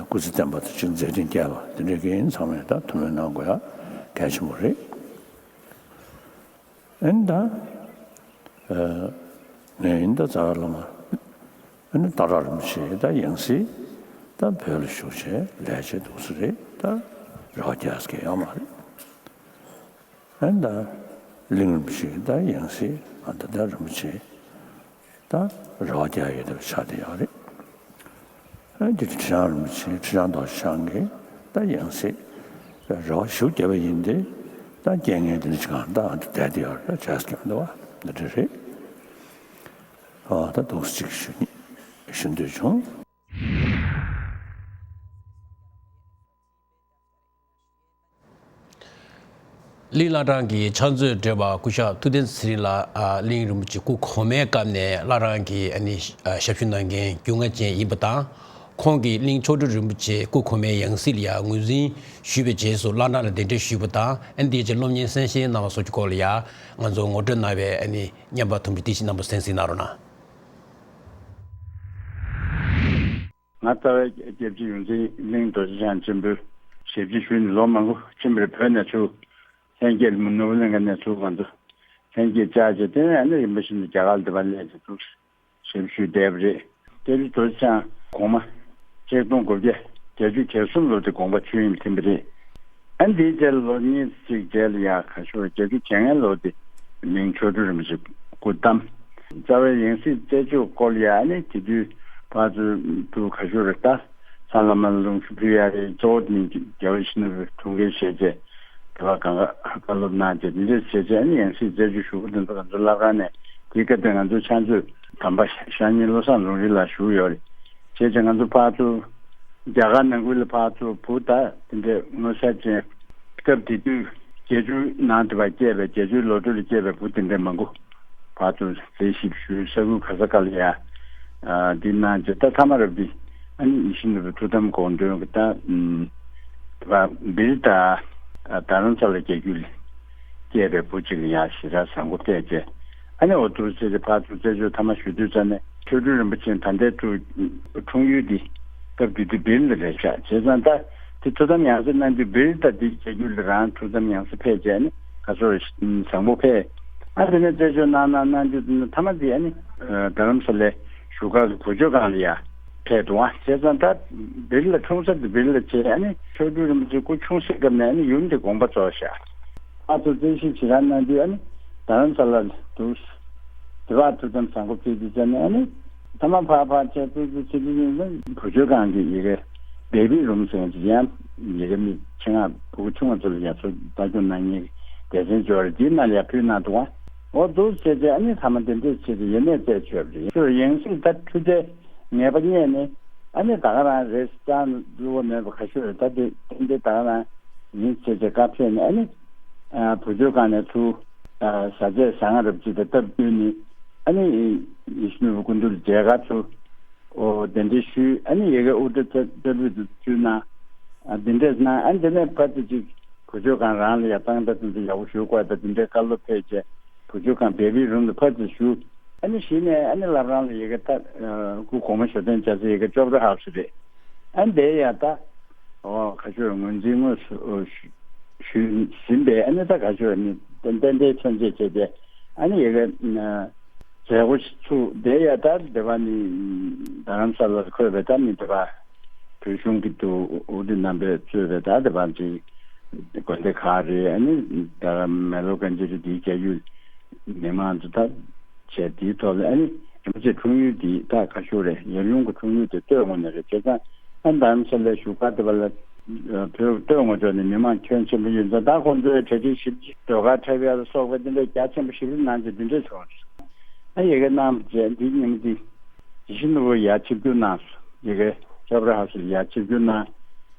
སྐུ་ཚེ་བརྟན་པ་དང་ཅིག་མཛད་འཕྲིན་རྒྱས་པ་དེ་འདྲ་གི་ཚང་མས་ད་ཐུགས་སྨོན་གནང་དགོས་ཡ་གལ་ཆེན་པོ་རེད། ཨེ་ད་ཨ། ངས་ཡིན་ད་རྩ་བའི་བླ་མ་ཨ་ནི་སྟག་བྲག་རིན་པོ་ཆེ་ད་ཡང་སྲིད་ད་བོད་ལ་བཞུགས་བྱས་ལས་བྱེད་འདུག་ས་རེད། ད་རེ་བ་རྒྱག་ས་གང་ཡང་ཡོད་མ་རེད། ཨ་ནི་ད་གླིང་རིན་པོ་ཆེ་ད་ཡང་སྲིད་ཨ་ད་ད་རིན་པོ་ཆེ་ད་རེ་བ་རྒྱག་ཡོད་པ་ཆགས་བསྡད་ཡོད་རེད། ཨ་ནི་ཁྲི་བྱང་རིན་པོ་ཆེ་ཁྲི་བྱང་རྡོ་རྗེ་འཆང་གིས་ད་ཡང་སྲིད་རེ་བ་ཞུ་བརྒྱབ་པ་ཡིན་ཏེ་ད་རྐྱེན་ངན་དེ་འདྲ་ཅིག་གང་ད་ཨ་ད་བསྡད་བསྡད་ཡོད་རེད། ད་བྱས་ས་གང་འདུག་བ་འདི་འདྲ་རེད། ཨ་ད་འདུག་སེ་ཅིག་ཞུ་ཞུ་འདོད་བྱུང་། གླིང་བླ་བྲང་གི་ཕྱག་མཛོད་བགྲེས་པ་སྐུ་ཞབས་ཐུབ་བསྟན་ཚེ་རིང་ལགས་ཨ། གླིང་རིན་པོ་ཆེ་སྐུ་གོང་མའི་སྐབས་ནས་བླ་བྲང་གི་ཨ་ནི་ཨ། ཞབས་ཞུ་གནང་མཁན་རྒྱུས་མངའ་ཅན་ཡིན་པ་དང་། ཁོང་གིས་གླིང་མཆོག་སྤྲུལ་རིན་པོ་ཆེ་སྐུ་གོང་མའི་ཡང་སྲིད་ལ་ཡང་ངོས་འཛིན་ཞུས་པའི་རྗེས་སུ་བླ་བྲང་ལ་གདན་འདྲེན་ཞུས་པ་དང་། ཨ་ནི་དེའི་རྗེས་སློབ་གཉེར་གསན་བཞེས་གནང་བ་སོགས་ཀྱི་སྐོར་ལ་ཡང་ང་ཚོ་ངོ་སྤྲོད་གནང་བའི་ཨ་ནི་བརྙན་པར་དུམ་བུ་དེ་ཞིག་རྣམ་པ་གསན་གཟིགས་གནང་རོགས་གནང་། ང་རྩ་བའི་སྐྱབས་རྗེ་ཡོངས་འཛིན་གླིང་རྡོ་རྗེ་འཆང་ཆེན་པོའི་ཞབས་ཕྱི་ཞུས་ནས་ལོ་མང་པོ་ཕྱིན་པ་རེད། བོད་ནས་ཚུར་ལྷན་རྒྱས་ནོར་བུ་གླིང་ཁ་ནས་ཚུར་ང་ཚོ་ལྷན་རྒྱས་བཅར་བྱས། དེ་ནས་ཨ་ནི་རིམ་པ་བཞིན་དུ་རྒྱ་གར་ལ་འདི་པར་སླེབས་བྱས་ཚུར་ཞབས་ཞུ་བསྡད་པ་རེད། སྐྱབས་རྗེ་རྡོ་རྗེ་འཆང་གོང་མ་ཆིག་སྟོང་དགུ་བརྒྱ་བརྒྱད་ཅུ་གྱ་གསུམ་ལོ་དེ་དགོངས་པ་ཆོས་དབྱིངས་ལ་ཐིམ་པ་རེད། ཨ་ནི་དེའི་རྗེས་ལ་ལོ་གཉིས་ཙམ་ཅིག་རྗེས་ལ་ཡང་ཁ་ཤོར་བརྒྱད་ཅུ་གྱ་ལྔ་ལོ་དེ་གླིང་མཆོག་སྤྲུལ་རིན་པོ་ཆེ་སྐུ་བལྟམས། རྩ་བའི་ཡང་སྲིད་རྩད་གཅོད་སྐོར་ལ་ཡང་ཨ་ནི་དེ་དུས་ཕར་ཚུར་དུ་ཁ་ཤོར་རེ་ལྟ། ས་བླ་མ་ལ་ལུང་ཞིག་ཕུལ་ཡ་རེད། གཙོ་བོ་དེ་ནི་རྒྱལ་བ་ཡིད་བཞིན་ནོར་བུའི་ཐུགས་འགན་བཞེས་བྱས་དེ་བ་གང་ག་བཀའ་སློབ་གནང་བྱས་དེ་འདྲས་བྱས་བྱས། ཨ་ནི་ཡང་སྲིད་རྩད་གཅོད་ཞུ་གི་འདུག་ང་ཚོ་བླ་བྲང་ནས་དེའི་སྐབས་དེ་ང་ཚོ་ཕྱག་མཛོད་དམ་པ་ཤ་ཉེ་བློ་བཟང་ལུང་རིགས་ལགས་བཞུགས་ཡོད་རེད། བྱས་བྱས་ང་ཚོ་ཕར་ཚུར་རྒྱ་གར་ནང་ཁུལ་ལ་ཕར་ཚུར་བུ་ད་དེ་འདྲས་ངོ་ཤ་ཅན། སྐབས་དེ་དུས་བརྒྱད་ཅུ་ནང་དུ་བ་སྐྱེས་པའི་བརྒྱད་ཅུའི་ལོ་དྲུག་ལ་སྐྱེས་པའི་བུ་དེ་འདྲས་མང་པོ་བར་དུ་མཛད་ཞིབ་ཞུས། ས་ཁུལ་ག་ས་ག་ལ་ཡ་ཨ་འདི་གནང་བྱས། ད་ཐ་མ་རབ་འདི་ཨ་ནི་ཡིད་བཞིན་ནོར་བུའི་ཐུགས་དམ་དགོངས་དོན་གྱི་ད་ཨམ་དེ་བ་བིར་ད་རྡ་རམ་ས་ལ་རྒྱལ་རྒྱུད་ལ་ སྐྱེས་པའི་བུ་གཅིག་ལ་ཡང་ཞེ་དྲག་བཟང་པོ་ཕེབས་རྗེས། ཨ་ནི་འོ་དུ་ཚེ་རེ་ཕར་ཚུར་རྩད་གཅོད་ཐ་མ་ཞུ་དུས་ཙ་ནས་ཆོ་འཕྲུལ་རིན་པོ་ཆེ་ད་ལྟའི་ཐུགས་འཁྲུངས་ཡུལ་འདི་སྐབས་དེ་དུས་སྦིར་ལ་རེད་ཤག་བྱས་ཙང་ད་དེ་ཐུགས་དམ་ཡང་སེ་གནང་དུས་སྦིར་ད་དེ་བྱ་རྒྱུ་ལ་རང་ཐུགས་དམ་ཡང་སེ་ཕེབས་རྗེས་ནི་ག་ཚོད་བཟང་པོ་ཕེབས། ཨ་དེ་ནས་རྩད་གཅོད་གནང་གནང་གནང་དུས་ཐ་མ་དེ་ཨ་ནི་རྡ་རམ་ས་ལའི་བཞུགས་སྒར་གྱི་བུ་བཅོལ་ཁང་ལ་ཡ་ཕེབས་འདུག་ཨ་བྱས་ཙང་ད་སྦིར་ལ་འཁྲུངས་ས་དེ་སྦིར་ལ་བྱས། ཨ་ནི་ཆོ་འཕྲུལ་རིན་པོ་ཆེ་སྐུ་ཆུང་སའི་སྐབས་ནས་ཨ་ནི་ཡུམ་དེ་དགོངས་པ་རྫོགས་ཤག་ཨ་ཚོ་རྩད་ཞིབ་བྱེད་རང་གནང་དུས་ཨ་ནི་རྡ་རམ་ས་ལ་འདུག་དེ་བར་ཐུགས་དམ་བཟང་པོ་ཕེབས་དུས་ཙ་ནས་ཨ་ནི་ཐ་མ་ཕར་ཕར་བྱས་ཚུར་ཚུར་བྱེད་དུས་ཡིན་ན་བུ་བཅོལ་ཁང་གི་ཡི་གེ་བེ་བི་རུམ་ཟེར་གྱི་ཡང་ཡི་གེ་མི་ཆེད་མངགས་ཕྲུ་གུ་ཆུང་བ་ཚོ་ལ་ཡ་ཚོ་ལྟ་སྐྱོང་གནང་མཁན་སྡེ་ཚན་འབྱོར་རེད། དེའི་ནང་ལ་ཡ་ཕུལ་གནང་འདུག་བ། འོ་འདུག་བྱས་རྗེས་ཨ་ནི་ཐ་མ་དེ་འདྲས་བྱས་ཏེ་ཡེ་ནས་རྩད་ཆོད་པ་རེད། ཁྱོད་ཡང་སྲིད་ད་འཕྲུལ་འདྲའི་ངེས་པ་རྙེད་ནས་ཨ་ནི་ད་ག་རང་རེད། ཅང་བློ་མེད་པ་ཁ་ཤོར་རེད། ད་དེ་དེ་འདྲས་ད་ག་རང་ཡིན་བྱས་རྗེས་བཀའ་ཕེབས་ནས་ཨ་ནི་བུ་བཅོལ་ཁང་ནས་ཚུར་བཟའ་ཆས་བཟང་ང་རབ་ཅིག་དང་སྟབས་བསྟུན་ནས་ཨ་ནི་ཡིད་བཞིན་ནོར་བུ་སྐུ་མདུན་ལ་མཇལ་ཁ་ཚུར་འོ་གདན་འདྲེན་ཞུས། ཨ་ནི་ཡ་གི་དབུ་སྐྲ་ཚ་ཚ་ཕུད་དུ་བཅུག་གནང་། ཨ་འདི་འདྲས་གནང་། ཨ་འདི་ནས་ཕར་ཚུར་ཅིག་བུ་བཅོལ་ཁང་རང་ལ་ཡ་གཙང་སྦྲ་ཚུན་ཚོད་ཡག་པོ་ཞུ་དགོས་ད་འདི་འདྲའི་བཀའ་སློབ་ཕེབས་རྗེས་བུ་བཅོལ་ཁང་བེ་བི་རུམ་ལ་ཕར་ཚུར་ཞུ། ཨ་ནི་གཞི་ནས་ཨ་ནི་བླ་བྲང་ལ་ཡ་གི་ད་སྐུ་གོང་མ་ཞབས་བརྟན་བྱ་ས་ཡ་གི་ཅོབ་ར་ཧའུ་སི་རེད། ཨ་འདི་ཡ་ད་འོ་ཁ་ཤོར་ངོས་འཛིན་དངོས་སུ་ཞུས་ཟིན་པས། ཨ་ནི་ད་ཁ་ཤོར་ནི་ཏན་ཏན་ཏན་མཚོན་བྱེད་བྱས་ཏེ་ཨ་ནི་ཡ་གི་མཛད་སྒོ་ཚུགས་དེ་ཡ་ད་འདི་པ་ནི་རྡ་རམ་ས་ལར་འཁོད་པའི་ད་ནི་འདི་པ་བོད་གཞུང་གི་དུ་དབུ་ཁྲིད་རྣམ་པས་གཙོས་པའི་ད་འདི་པ་འདི་དགོན་སྡེ་ཁག་རེད། ཨ་ནི་རྡ་རམ་མེ་ལོ་གན་ཇི་རི་འདིའི་རྒྱ་ཡུལ་མི་མང་ཚོ་ད་བྱས་དེའི་ཐོག་ལ་ཨ་ནི་རིན་པོ་ཆེ་འཁྲུངས་ཡུལ་འདི་ད་ཁ་ཤོར་རེད། ཡབ་ཡུམ་གྱི་འཁྲུངས་ཡུལ་དེ་སྟོད་ངོས་ནས་རེད། བྱས་ཙང་ཨ་རྡ་རམ་ས་ལའི་བཞུགས་སྒར་འདི་པ་ལ་བོད་སྟོད་ངོས་ཕྱོགས་ནས་མི་མང་ཁྱོན་ཆེན་པོ་ཡོད་ཙང་ད་ཁོང་ཚོའི་གྲ་སྒྲིག་ཞིབ་ཟློས་གར་འཁྲབ་ཡ་ལ་སོགས་པ་འདི་འདྲའི་རྒྱ་ཆེན་པོ་ཞིབ་ལ་གནང་རྗེས་འདི་འདྲས་བྱུང་རེད། ཨ་ཡ་གི་གནང་བ་བྱས་འདི་ཉིན་མོ་འདི་ཡིད་བཞིན་ནོར་བུ་ཡར་ཆིབས་བསྒྱུར་གནང་སོང་། ཡ་གི་ཅོབ་ར་ཧའུ་སི་ལ་ཡར་ཆིབས་བསྒྱུར་གནང་།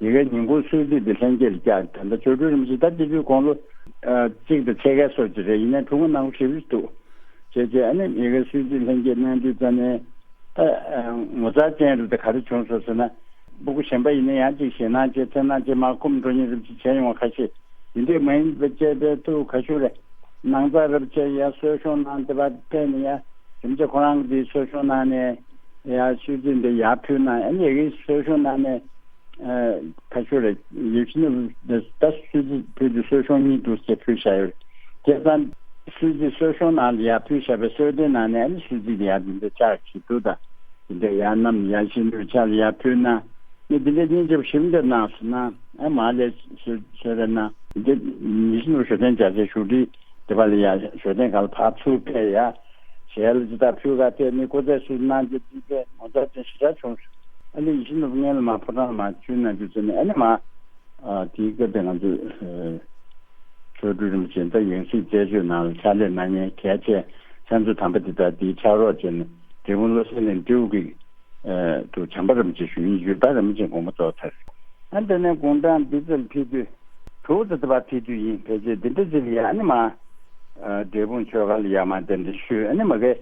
ཡ་གི་ཉིན་གུང་གསོལ་ཚིགས་འདི་ལྷན་རྒྱས་ལ་བསྐྱལ། ད་ལྟ་ཆོ་འཕྲུལ་རིན་པོ་ཆེ་ད་དེ་དུས་དགུང་ལོ་གཅིག་དང་ཕྱེད་ཀའི་སོ་ཅིག་རེད། ཡིན་ནའི་ཕྲུ་གུ་ནང་ཞེ་པོ་ཅིག་འདུག་བྱས་རྗེས་ཨ་ནི་ཡ་གི་གསོལ་ཚིགས་ལྷན་རྒྱས་གནང་དུས་ཙ་ནས་ད་ངོ་མཚར་ཅན་རེད། ད་ག་རེ་བྱུང་སོང་ཟེར་ན་སྤུ་གུ་གཞན་པ་ཡིན་ན་ཡང་ཅིག་ཞེད་སྣང་བྱེད་འཚེར་སྣང་བྱེད་མར་འཁུམས་འགྲོ་མཁན་རེད་བྱས་ཡོང་བ་ཁ་ཤས་དེ་འདྲས་མ་ཡིན་པ་བྱས་པའི་ཐུགས་ཁ་ཤོར་རེད། སྣང་ཚ་རབ་བྱས་ཡ་གསོལ་ཤོག་གནང་དེ་བ་ཕེབས་ནས་ཡ་རིན་པོ་ཆེ་ཁོ་རང་གིས་གསོལ་ཤོག་གནང་ནས་ཡ་གསོལ་ཚིགས་འདི་ཡར་ཕུལ་གནང་། ཨ་ནི་ཡ་གིས་གསོལ་ཤོག་གནང་ནས་ཁ་ཤོར་རེད། ཡིད་བཞིན་ནོར་བུ་ད་གསོལ་ཚིགས་ཕུལ་དུས་གསོལ་ཤོག་གཉིས་འདུག་ཟེར་ཕུལ་བཞག་ཡོད། བྱས་ཙང་གསོལ་ཚིགས་གསོལ་ཤོག་ནང་ལ་ཡར་ཕུལ་བཞག་པའི་གསོལ་ཐེངས་ནང་ནས་ཨ་ནི་གསོལ་ཚིགས་འདི་ཡར་འདི་འདྲ་ལྕགས་ཀྱི་འདུག་ད་འདི་འདྲ་ཡར་བསྣམས་ཡར་བཞིན་དུ་ཕྱག་ལ་ཡར་ཕུལ་གནང་། ནི་འདི་འདྲ་སྙིང་རྗེ་པོ་ཞིབ་འདེབས་གནང་སོང་ན་ཨ་མ་ལས་གསོལ་གསོལ་རས་གནང་། འདི་ཡིད་བཞིན་ནོར་བུ་ཞབས་བརྟན་རྒྱ་མཚོའི་བཞུགས་ཁྲི་འདི་པ་ལ་ཡ་ཞོ་སྟོན་སྒང་ལ་ཕར་ཚུར་ཕེབས་ཡ་ཞལ་ལ་ཇི་ལྟར་ཕུལ་ག་ཕེབས་ནི་སྐུ་ཚེ་བསོད་ནམས་ཀྱི་བདུད་རྩི་ངོ་མཚར་ཅན་ཞེ་དྲག་བྱུང་སོང་། ཨ་ནི་ཡིད་བཞིན་ནོར་བུ་སྔོན་ལ་མ་ཕོ་བྲང་ལ་མ་བྱོན་ན་རྒྱུ་མཚན་ནི་ཨ་ནི་མ་ཨ་དེའི་སྐབས་དེ་ང་ཚོས་ཆོ་འཕྲུལ་རིན་པོ་ཆེ་ད་ཡང་སྲིད་རྩད་གཅོད་ནང་ལ་ཕྱག་ལས་གནང་མཁན་གལ་ཆེ་ཕྱག་མཛོད་དམ་པ་འདི་དག་འདིའི་ཕྱག་རོགས་བྱས་ནས་འབྲས་སྤུངས་བློ་གསལ་གླིང་སྤྲེའུ་གི་དུ་བྱམས་པ་རིན་པོ་ཆེ་ཞུ་ཡིན་ཞུ་ད་རིན་པོ་ཆེ་དགོངས་པ་རྫོགས་ཚར། ཨ་འདི་ནས་དགུང་གྲངས་འདི་ཚོ་ལ་ཕེབས་དུས་དྲུག་ཏུ་དེ་བ་ཕེབས་དུས་ཡིན་ཕལ་ཆེར་འདི་འདྲ་ཅིག་ལ་ཡ་ཨ་ནི་མ་འབྲས་སྤུངས་ཆོས་སྒར་ལ་ཡ་མ་གདན་འདྲེན་ཞུས། ཨ་ནི་མ་གི་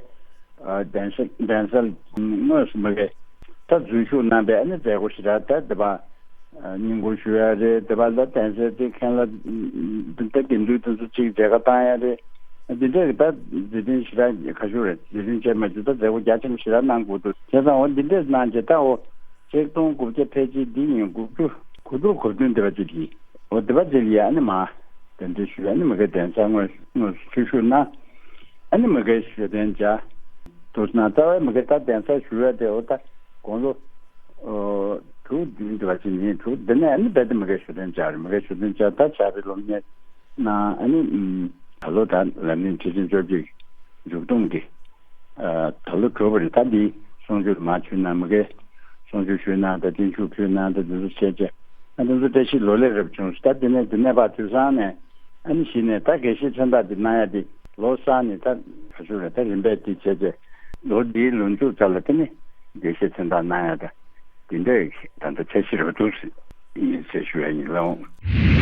གདན་ས་གདན་ས་དངོས་སུ་མ་གི་ད་འཛུལ་ཞུགས་གནང་པའི་ཨ་ནི་མཛད་སྒོ་ཞེ་དྲག་ད་དེ་བ་སྙིང་སྒོར་ཞུ་ཡ་རེད། དེ་བ་ལ་གདན་སའི་དེ་མཁན་ལ་ད་དགེ་འདུན་དེ་ཚོ་ཅིག་མཇལ་ཁ་བཏང་ཡ་རེད། འདི་འདྲ་གི་ད་མཛད་འཕྲིན་ཞེ་དྲག་ཁ་ཤོར་རེད། མཛད་འཕྲིན་བྱས་མ་བྱུང་ད་མཛད་སྒོ་རྒྱ་ཆེན་པོ་ཞེ་དྲག་གནང་དགོས་འདུག་བྱས་ཙང་འོ་འདི་འདྲས་གནང་རྗེས་ད་འོ་ཆིག་སྟོང་དགུ་བརྒྱ་ཕལ་ཆེར་འདི་ཡིན་དགུ་བཅུ་གོ་དྲུག་གོ་བདུན་འདི་བ་ཅིག་ཡིན། འོ་འདི་བ་ཅིག་ལ་ཡ་ཨ་ནི་མ་གདན་འདྲེན་ཞུས། ཨ་ནི་མ་གི་གདན་ས་དངོས་དངོས་སུ་ཆོས་ཞུགས་གནང་། ཨ་ནི་མ་གི་ཞོ་སྟོན་བྱ་འདུག་ན་རྩ་བའི་མ་གི་ད་གདན་ས་ཞུ་ཡ་དེ་འོ་ད་དགུང་ལོ་དྲུག་བདུན་འདི་བ་ཅིག་ཡིན། དྲུག་འདི་ནས་ཨ་ནི་རྦད་དེ་མ་གི་ཞོ་སྟོན་བྱ་རེད། མ་གི་ཞོ་སྟོན་བྱ་ད་བྱ་བའི་སློབ་གཉེར་གནང་། ཨ་ནི་ད་ལོ་ད་ལམ་རིམ་ཁྲིད་ཆེན་བཅོ་བརྒྱད་མཇུག་བསྡོམས་ཀྱི་ད་ལོ་གྲུབ་པ་རེད། ད་འདི་གསུང་ཆོས་མ་ཞུས་ན་མ་གི་གསུང་ཆོས་ཞུས་ན་ད་བརྟན་བཞུགས་ཕུལ་ན་ད་འདི་ཚོ་བྱས་རྗེས་ཨ་འདི་ཚོ་བཀྲ་ཤིས་ལོ་ལེགས་རབ་བྱུང་། ད་འདི་ནས་འདི་ནས་ཕར་དུས་སང་ནས་ཨ་ནི་གཞི་ནས་ད་དགེ་བཤེས་མཚན་རྟགས་འདི་གནང་ཡ་འདི་ལོ་གསར་ནས་ད་ག་ཚོད་རེད། ད་རིམ་པས་འདི་བྱས་རྗེས་ལོ་འདིའི་ལོ་མཇུག་ཙམ་ལ་དེ་ནི་དགེ་བཤེས་མཚན་རྟགས་གནང་ཡ་ད་འདི་འདྲ་ད་ལྟ་འཆར་གཞི་རུ་འདུག་ཡིན་ཟེར་ཞུ་ཡ་ཡིན་ལགས།